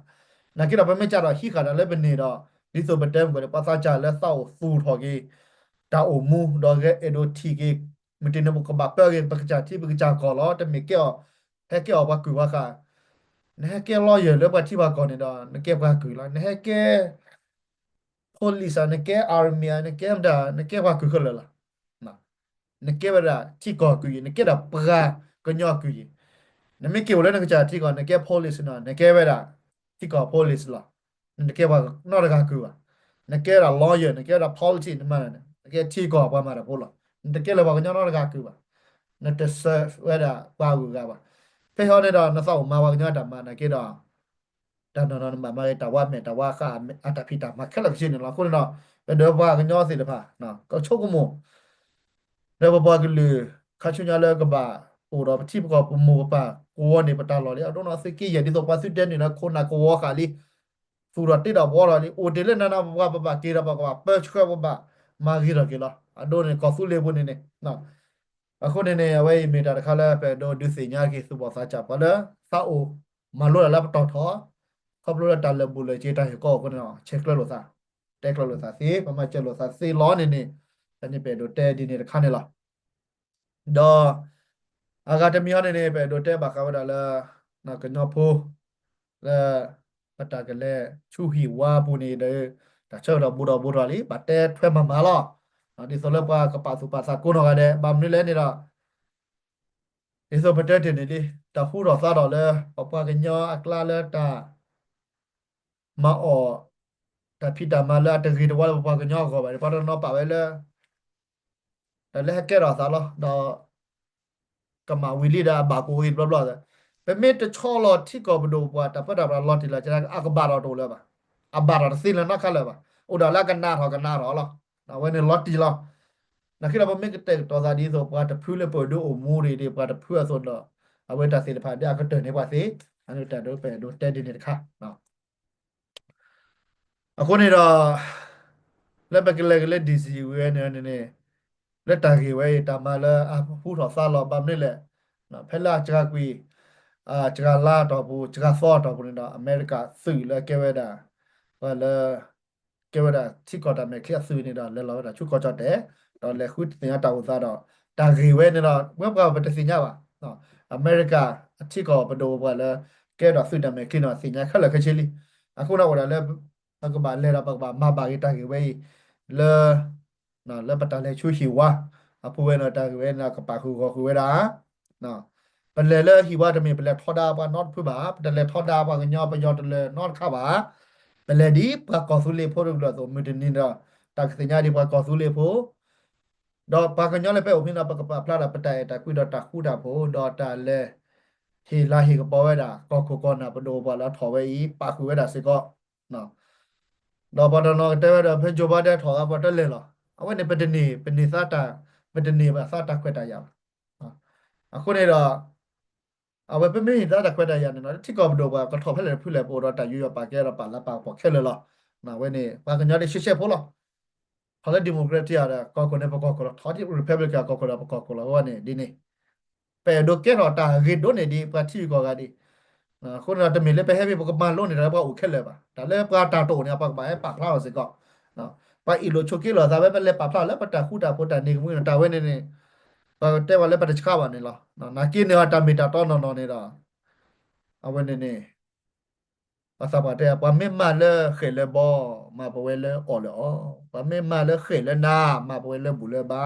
နာ်က့ဒီးပမ့ၢ်ကၢ်ဒီးဟံးဃာ်တၢ်လၢပန့ၣ်ဒီး ဒ်သိးပတဲမုၢ်ကီၢ်န့ၣ် ပှၤသးစၢ်လၢသးအိၣ်သူၣ်ထီၣ်က့ၤ တၢ်အိၣ်မူဒီးဂဲၤအဲၣ်ဒိးထံၣ်က့ၤ မုၢ်တနံၤပကဘၣ်ပၢက့ၤ ပကစၢ်ထံပကစၢ်ကီၢ်လီၤ. တမ့ၢ်ကဲအီၤ ဟဲကဲအီၤပှၤကုၢ်ပှၤဃၢ် နဟဲကဲ lawyer လၢပှၤထံပှၤကီၢ်န့ၣ်ဒီး နကဲပှၤကုၢ်လီၤ. နဟဲကဲ police ဧါ, နကဲ army ဧါ, နကဲမတၤ, နကဲပှၤကုၢ်ခဲလၢာ်လီၤ. နကဲဝဲဒၣ်ထံကီၢ်အကုၢ်ယံၤ, နကဲဒၣ်ပှၤကညီအကုၢ်ယံၤ. နမ့ၢ်က့ၤအိၣ်လၢနကစၢ်ထံကီၢ် နကဲ police န့ၣ် နကဲဝဲဒၣ်ထံကီၢ် police လီၤ. နတကဲပှၤနီတဂၤကုၢ်ဘၣ်. နကဲဒၣ် lawyer နကဲဒၣ် politics နမၤန့ၣ် နကဲထံကီၢ်ပှၤမၤတၢ်ဖိလီၤ. နတကဲလၢပှၤကညီနီတဂၤကုၢ်ဘၣ်. နတ serve ဝဲဒၣ်ပှၤဂုၤဂၤဘၣ်. ဖဲဟီန့ၣ်ဒီး နသးအိၣ်မၤပှၤကညီတၢ်မၤနာ်က့ဒီး တၢ်နီၢ်နီၢ်နဘၣ်မၤဂ့ၤ တၢ်ဝါမဲာ်တၢ်ဝါဃၢ်အတၢ်ဖံးတၢ်မၤခဲလၢာ်ကဆ့န့ၣ်လီၤ. အဃိန့ၣ်ဒီး ပဒီးပှၤကညီသ့ၣ်တဖၣ် ကဆိကမိၣ် ဒီးပပှၤကလုာ် ခါဆူညါလၢကဘၣ်အိၣ်ဒီးပထံပကီၢ်ပမိၢ်ပပၢ်ကဝီၤန့ၣ် ပတၢ်လီၢ်လံ. အဒိန့ၣ်သုးက့ယဲၢ်ဒ်သိးပှၤသုတဲန့ၣ်လၢခိၣ်နၢ်ကဝီၤဃာ်လံ သူၣ်ထီၣ်တ့ထီၣ်ဘှီထီၣ်လံ အိၣ်တ့ၢ်လၢနၤနၤပှၤ ပဘၣ်က့ၤဒီးပကဘၣ်ပၢဆှၢ ပဘၣ်မၤဂ့ၤထီၣ်က့ၤလီၤ. အဒိန့ၣ် ကီၢ်သူလ့ၤပူၤန့ၣ်န့ၣ် အဃိန့ၣ်န့ၣ် အဝဲအံၤမ့ၢ်တၢ်တခါလၢပအဲၣ်ဒိးဒုးသ့ၣ်ညါက့ၤသူၣ်ဘီၣ်သးစၢ်ပှၤလၢ သးအိၣ်မၤလိတၢ်လၢပတီၢ်ထီၣ် ခီဖျိလၢတၢ်လၢာ်ဘူၣ်လၢာ်စ့တၢ်ဟ့ၣ်ကီၢ်အဃိန့ၣ် ဆဲးကျၢလိာ်သး တဲကျၢလိာ်သးသ့ ပမၤစၢၤလိာ်သးသ့လီၤန့ၣ်န့ၣ် တၢ်န့ၣ်ပအဲၣ်ဒိးတဲဒ်န့ၣ်တခါန့ၣ်လီၤ. ဒီး အဂၤတမံၤဟီန့ၣ်န့ၣ် ပအဲၣ်ဒိးတဲဘၣ်ဃးဝဲဒၣ်လၢ ကညီဖိ လၢ ပတၢ်ကလဲၤဆူဟံၣ်ဝါအပူၤန့ၣ်ဒီး တၢ်ဆၢကတီၢ်ဘူးထီၣ်ဘူးထီၣ်လံ ဘၣ်တဲထွဲမၤမၤလီၤ. ဒ်သိးလၢပှၤကပာ်သူၣ်ပာ်သးကိးနီၢ်ဂၤဒဲး ဘၣ်မနုၤလဲၣ်န့ၣ်ဒီး ဒ်သိးပတဲတ့ၢ်န့ၣ်လံ တၢ်ဟူထီၣ်သါထီၣ်လၢ ပပှၤကညီအကျါလၢတၢ် မၤအီၣ် တၢ်ဖံးတၢ်မၤလၢအတဂ့ၤတဝါလၢပပှၤကညီအဂီၢ်ဘၣ်န့ၣ် ပှၤတနီၤပာ်ဝဲလၢ တၢ်လၢဟဲကဲထီၣ်အသးလီၤ. ဒီး ကမၣ်ဝံၤလံဒီးအဘၣ်ကအိၣ်ဂ့ၤတဘျီဘျီသ့ၣ်, ပမ့ၢ်တဆီလီၤထံကီၢ်ပဒိၣ်ပပှၢ်တၢ်ပၢတၢ်ပြးလီၤတံၢ်လီၤဆဲး အကဘၣ်ထီၣ်တအိၣ်လၢၤဘၣ်. အဘၣ်ထီၣ်တသ့လၢၤနီတခါလၢၤဘၣ်. အိၣ်ဒၣ်လၢအကနၣ်ထီၣ်ကနၣ်ထီၣ်လီၤ. အဝဲန့ၣ်လီၤတံၢ်လီၤ. နာ်က့ဒီးပမ့ၢ်ကတဲာ်ကတီၤသးဒ်သိးပှၤတဖုလၢပဒိၣ်အိၣ်မူဒံးဒ်ပှၤတဖုအသိးဒီး အဝဲတၢ်သ့ၣ်တဖၣ်ဒ်အကတၢၢ်န့ၢ်ပှၤသ့, အန့ၣ်တၢ်ဒိးပအဲၣ်ဒိးတဲဒ်န့ၣ်တခါ အဃိန့ၣ်ဒီး လၢပကလဲၤက့ၤလၢ DC ဝဲန့ၣ်န့ၣ် လၢတၢ်ဂ့ၢ်ဝဲအံၤ တၢ်မၤလၢအဟူထီၣ်သါလီၤဘၣ်မနုၤလဲၣ်, ဖဲလၢအစှၤကွံာ် စှၤလါအတီၢ်ပူၤ စှၤသီအတီၢ်ပူၤန့ၣ်ဒီး အမဲရကၤသုးလၢကဲဝဲဒၣ် ပှၤလၢ ကဲဝဲဒၣ်ထံကီၢ်တၢ်မဲာ်ချံအသုးန့ၣ်ဒီး လဲၤလီၤဝဲဒၣ်ဆူကီၢ်ကၠီၣ်တဲာ် ဒီးလဲၤဃုသ့ၣ်ညါတၢ်အိၣ်သးဒီး တၢ်ဂ့ၢ်ဝဲန့ၣ်ဒီး ဝဲပှၤပတသ့ၣ်ညါဘၣ်. အမဲရကၤအထံကီၢ်ပဒိၣ်ပပှၢ်လၢ ကဲဒီးသုးတၢ်မဲာ်ချံန့ၣ် သ့ၣ်ညါခဲလၢာ်ခဲဆ့လံ. အဃိန့ၣ်အိၣ်ဒၣ်လၢ ပကဘၣ်လဲၤဒီးပကဘၣ်မၤဘၣ်က့ၤတၢ်ဂ့ၢ်ဝဲအံၤ လၢ လၢပတၢ်လဲၤဆူဟံၣ်ဝါ အပူၤဝဲန့ၣ် တၢ်ဂ့ၢ်ဝဲန့ၣ် ကပာ်ဃုာ်ဂီၢ်ဃုာ်ဝဲဒၣ် ပလဲၤလၢဟံၣ်ဝါတမ့ၢ် ပလဲၤထီဒါပှၤနီတဖုဘၣ်, ပတလဲၤထီဒါပှၤကညီပယီၤတလၢၤနီတခါဘၣ်. ပလဲၤဒ်ပှၤကီၢ်သူလ့ၤဖိတကလုာ်အသိး မုၢ်တနံၤဒီး တၢ်ကသ့ၣ်ညါဒ်ပှၤကီၢ်သူလ့ၤဖိ ဒီးပှၤကညီလၢပအိၣ်ဖဲန့ၣ် ပကပာ်ဖျါဒီးပတၢ်အဲၣ်တၢ်ကွံဒီးတၢ်ဃူတၢ်ဖိး ဒီးတၢ်လဲၤ ဟ့ၣ်လၤဟ့ၣ်ကပီၤဝဲဒၣ် ကီၢ်ခိၣ်ကီၢ်နၢ်ပဒိၣ်ပပှၢ်လၢအထီၣ်ဝဲအံၤ ပာ်ဃုာ်ဝဲဒၣ်စ့ၢ်ကီး ဒီးပှၤတနီၤကတဲဝဲဒီး ဖဲ Joe Biden ထီၣ်သးပှၤတလဲၤလီၤ. အဝဲန့ၣ် ပတန့ၢ် ပန့ၢ်သးတၢ် ပတန့ၢ်သးတၢ်ခွဲးတၢ်ယာ်ဘၣ်. အဃိန့ၣ်ဒီး အဝဲပမ့ၢ်ဟ့ၣ်သးတၢ်ခွဲးတၢ်ယာ်န့ၣ်ဒီး ထံကီၢ်ပဒိၣ်ပှၤကထီၣ်ဖဲလဲၣ်တဖုလဲၣ် ပအိၣ်ဒီးတၢ်ယူးယီၣ်ပာ်ကဲဒီးပာ်လၤပာ်ကပီၤခဲလၢာ်လီၤ. အဝဲန့ၣ် ပှၤကညီဒ်ရှဲရှဲဖိလီၤ. ထီၣ်လၢ Democratic ဒီး ကီၢ်ခိၣ်န့ၣ် ပကီၢ်ခိၣ်လီၤ. ထီၣ်လၢ Republican ကီၢ်ခိၣ်ဒီး ပကီၢ်ခိၣ်လီၤ. အဝဲန့ၣ်ဒ်န့ၣ် ပအဲၣ်ဒိးကဲထီၣ်တၢ်ဂ့ၤဒိၣ်န့ၢ်ဒံး ပှၤထံဂုၤကီၢ်ဂၤဒံး. အဃိန့ၣ်ဒီး တမ့ၢ်လၢပဟဲမ့ၢ်ပကမၤလိန့ၢ်တၢ်လၢပှၤအိၣ်ခဲလၢာ်ဘၣ်. တၢ်လၢပှၤတၢ်တအိၣ်န့ၣ် ပှၤကဘၣ်ဟဲပာ်ဖျါအီၤစ့ၢ်ကီး. ပှၤအ့ၣ်လိာ်ဆိးက့လိာ်သးဝဲ ပလဲၤပာ်ဖျါလၢပတၢ်ဃူတၢ်ဖိးတၢ်န့ၢ်ကမှံန့ၣ် တၢ်ဝဲန့ၣ်န့ၣ် ပတဲဝဲလၢပတဆှးဘၣ်န့ၣ်လီၤ. နာ်က့န့ၣ် တၢ်မ့ၢ်တၢ်တီနီၢ်နီၢ်န့ၣ်ဒီး အဝဲန့ၣ်န့ၣ် ပှၤသးပှၢ်တဲ ပှၤမ့ၢ်မၤလၢဃဲၣ်လၢဘီ မၤပဝဲလၢအီၣ်လၢအီ, ပှၤမ့ၢ်မၤလၢဃဲၣ်လၢနါ မၤပဝဲလၢဘူၣ်လၢဘါ.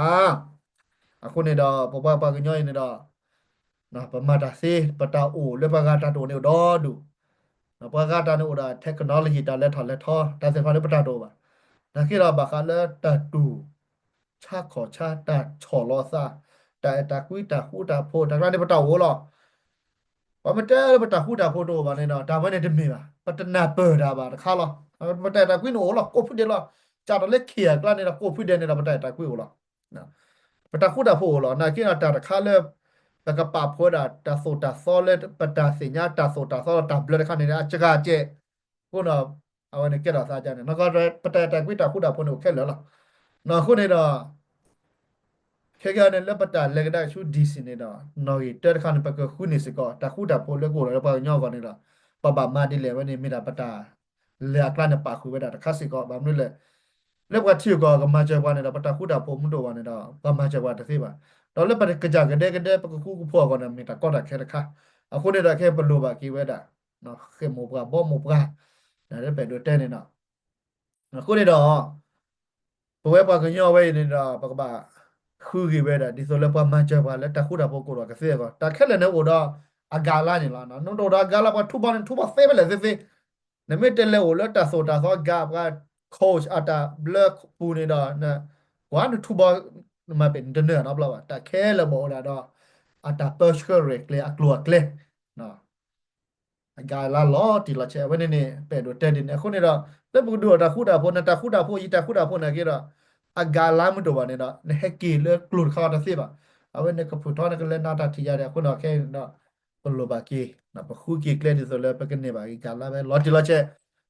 အဃိန့ၣ်ဒီး ပပှၤပှၤကညီအံၤန့ၣ်ဒီး ပမၤတၢ်သ့ ပတၢ်အိၣ်လၢပှၤဂၤတၢ်တအိၣ်န့ၣ်အိၣ်ဒီဒူၣ်. ပှၤဂၤတၢ်န့ၣ်အိၣ်ဒီး technology တၢ်လဲၤထီၣ်လဲၤထီ တၢ်သ့ၣ်တဖၣ်လၢပတၢ်တအိၣ်ဘၣ်. နာ်က့ဒီးဘၣ်ဃးလၢတၢ်တူၢ် ဆါခီၣ်ဆါ တၢ်ဆီၣ်လီၤသး တၢ်အဲၣ်တၢ်ကွံတၢ်ဃူတၢ်ဖိး တၢ်ကျါန့ၣ်ပတၢ်အိၣ်လီၤ. ပှၤမ့ၢ်တဲလၢပတၢ်ဃူတၢ်ဖိးတအိၣ်ဘၣ်န့ၣ်ဒီး တၢ်ဝဲန့ၣ်တမ့ၢ်ဘၣ်. ပတနၢ်ပၢၢ်တၢ်ဘၣ်တခါလီၤ. ပတၢ်အဲၣ်တၢ်ကွံန့ၣ်အိၣ်လီၤ ကိးဖုဒဲးလီၤ. စးထီၣ်လၢခံဂၤအကျါန့ၣ်ဒီး ကိးဖုဒဲးန့ၣ်ဒီး ပတၢ်အဲၣ်တၢ်ကွံအိၣ်လီၤ. ပတၢ်ဃူတၢ်ဖိးအိၣ်လီၤ. နာ်က့ဒီးတၢ်တခါလၢ ပကပာ်ဖှိၣ်ဝဲဒၣ်တၢ်သိၣ်တၢ်သီလၢ ပတၢ်သ့ၣ်ညါတၢ်သိၣ်တၢ်သီလၢတၢ်ဘျၢတခါန့ၣ် အစှၤကဲး အဃိဒီး အဝဲန့ၣ်ကဲထီၣ်သးဒ်န့ၣ် ပတၢ်အဲၣ်တၢ်ကွံတၢ်ဃူတၢ်ဖိးန့ၣ်အိၣ်ခဲလၢာ်လီၤ. အဃိန့ၣ်ဒီး ခဲကနံၣ်အံၤန့ၣ် လၢပတၢ်လဲၤကဒါဆူ DC န့ၣ်ဒီး နီၣ်ဂံၢ်တၢတခါန့ၣ် ပကဃုန့ၢ်စ့ၢ်ကီး တၢ်ဃူတၢ်ဖိးလၢကအိၣ်လီၤလၢပှၤကညီအဂီၢ်န့ၣ်ဒီး ပဘၣ်မၤဒ်လဲၣ် အဝဲန့ၣ်မ့ၢ်ဒၣ်ပတၢ်လဲၤအကျါန့ၣ် ပာ်ဃုာ်ဝဲဒၣ်တခါစ့ၢ်ကီး ဘၣ်မနုၤလဲၣ် လၢပှၤထံဂုၤကီၢ်ဂၤကမၤစၢၤပှၤန့ၣ်ဒီး ပတၢ်ဃူတၢ်ဖိးမ့ၢ်တအိၣ်ဘၣ်န့ၣ်ဒီး ပှၤမၤစၢၤပှၤတသ့ဘၣ်. ဒီးလၢပကစၢ်ကဒဲကဒဲ ပကဃူကဖိးအဂီၢ်န့ၣ် မ့ၢ်တၢ်ကီတၢ်ခဲတခါ. အဃိန့ၣ်ဒီး ခဲအံၤပလိၣ်ဘၣ်က့ၤဝဲဒၣ် ဃဲၣ်မိၢ်ပှၢ်ဘီမိၢ်ပှၢ် ဒ်ပအဲၣ်ဒိးတဲန့ၣ်ဒီး အဃိန့ၣ်ဒီး ပဝဲပှၤကညီဝဲအံၤန့ၣ်ဒီး ပကဘၣ်ဃုက့ၤဝဲဒၣ် ဒ်သိးလၢပှၤမၤစၢၤပှၤလၢတၢ်ဃူတၢ်ဖိးကအိၣ်ဒီးကသ့အဂီၢ် တၢ်ခဲလၢာ်န့ၣ်အိၣ်ဒီးအဂၤလါန့ၣ်လီၤ. နတအိၣ်ဒီးအဂၤလါ ပှၤထူဘီန့ၣ် ထူဘီသ့ဖဲလဲၣ်သ့သ့. နမ့ၢ်တလဲၤအိၣ်လၢတၢ်သိၣ်တၢ်သီအဂၤ ပှၤ coach အတၢ်ဘျၢပူၤန့ၣ်ဒီး ကွၢ်နထူဘီ နမၤပ့ၤနတနၢၤနီတဘျီဘၣ်. တၢ်ခဲလၢာ်ဘၣ်အိၣ်ဒၣ်ဒီး အတၢ်ပၢဆှၢရဲၣ်ကျဲၤအကျိၤအကျဲ အဂၤလါလီၤတံၢ်လီၤဆဲး အဝဲန့ၣ်န့ၣ် ပအဲၣ်ဒိးတဲဒ်န့ၣ် အဃိန့ၣ်ဒီး လၢပကဒုးအိၣ်တၢ်ဃူတၢ်ဖိး နတၢ်ဃူတၢ်ဖိး ယတၢ်ဃူတၢ်ဖိးနာ်က့ဒီး အဂၤလါမ့ၢ်တအိၣ်ဘၣ်န့ၣ်ဒီး နဟဲက့ၤလၢကျိၤတခါအီၤတသ့ဘၣ်. အဝဲန့ၣ်ကဖုၣ်ထီ နကလဲၤနၤတၢ်ထံၣ်ယါဒီး အဃိန့ၣ်ခဲအံၤန့ၣ်ဒီး ပလိၣ်ဘၣ်က့ၤ ပဃုက့ၤကျဲဒ်သိးလၢပကန့ၢ်ဘၣ်က့ၤဂၤလါဝဲလီၤတံၢ်လီၤဆဲး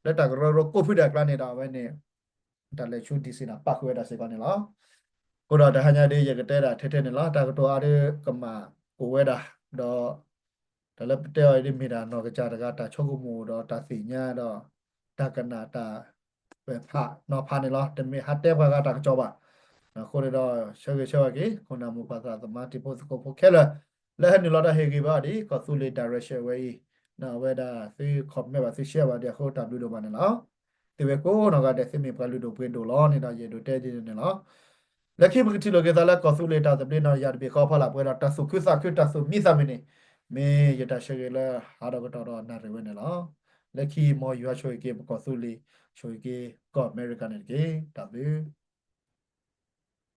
လၢတၢ်ကရၢကရိကိးဖုဒဲးအကျါန့ၣ်ဒီး အဝဲန့ၣ် တၢ်လဲၤဆူ DC န့ၣ်ပာ်ဃုာ်ဝဲဒၣ်စ့ၢ်ကီးန့ၣ်လီၤ. အဃိဒီးတဟါညါဒ်ယကတဲဒၣ်ထဲထဲန့ၣ်လီၤ. တၢ်ကတိၤအါဒ်ကမၣ်အိၣ်ဝဲဒၣ် ဒီး တၢ်လၢပတဲအီၤဒ်မ့ၢ်ဒၣ်နီၢ်ကစၢ်တဂၤ တၢ်ဆိကမိၣ်ဒီးတၢ်သ့ၣ်ညါဒီး တၢ်ကနၣ်တၢ်ပဲာ်ဖးနီၤဖးန့ၣ်လီၤ. တမ့ၢ်ဟးတဲပှၤဂၤတၢ်ကစီၣ်ဘၣ်. အဃိန့ၣ်ဒီး ဆၢဂ့ၤဆၢဝါက့ၤ ခိၣ်နၢ်မိၢ်ပၢ်သးသမါတံၤဖိသကိးဖိခဲလၢာ် လၢဟဲနုာ်လီၤဒီးဟ့ၣ်ဂံၢ်ဘါအီၤဒ် ကီၢ်သူလ့ၤ direction ဝဲအံၤ, အဝဲဒၣ်သု comment ဘၣ်သု share ဘၣ်ဒ်အဃိ တၢ်ဘျုးဒိၣ်မးန့ၣ်လီၤ. သုဝဲကိးနီၢ်ဂၤဒဲး သုမ့ၢ်ပှၤလုၢ်ဒိၣ်ပှ့ၤဒိၣ်လီၤန့ၣ်ဒီး ယအဲၣ်ဒိးတဲဒ်န့ၣ်န့ၣ်လီၤ. လၢခံပကထံၣ်လိာ်က့ၤသးလၢကီၢ်သူလ့ၤတၢ်သဘျ့နီၢ်ယၤတဘ့ၣ်ဃီဖီလာ် ပှဲၤဒီးတၢ်သူၣ်ခုသးခု တၢ်သူၣ်မံသးမုာ်န့ၣ် မ့ၢ်ယတၢ်ဆၢဂ့ၤလၢဟးထီၣ်ကတီၢ်ဒီးနၣ်ရံၣ်ဝဲန့ၣ်လီၤ. လၢခံ မ်ယွၤဆိၣ်ဂ့ၤက့ၤပကီၢ်သူလ့ၤ, ဆိၣ်ဂ့ၤက့ၤကီၢ်အမဲရကၤန့ၣ်တက့ၢ်. တၢ်ဘျုး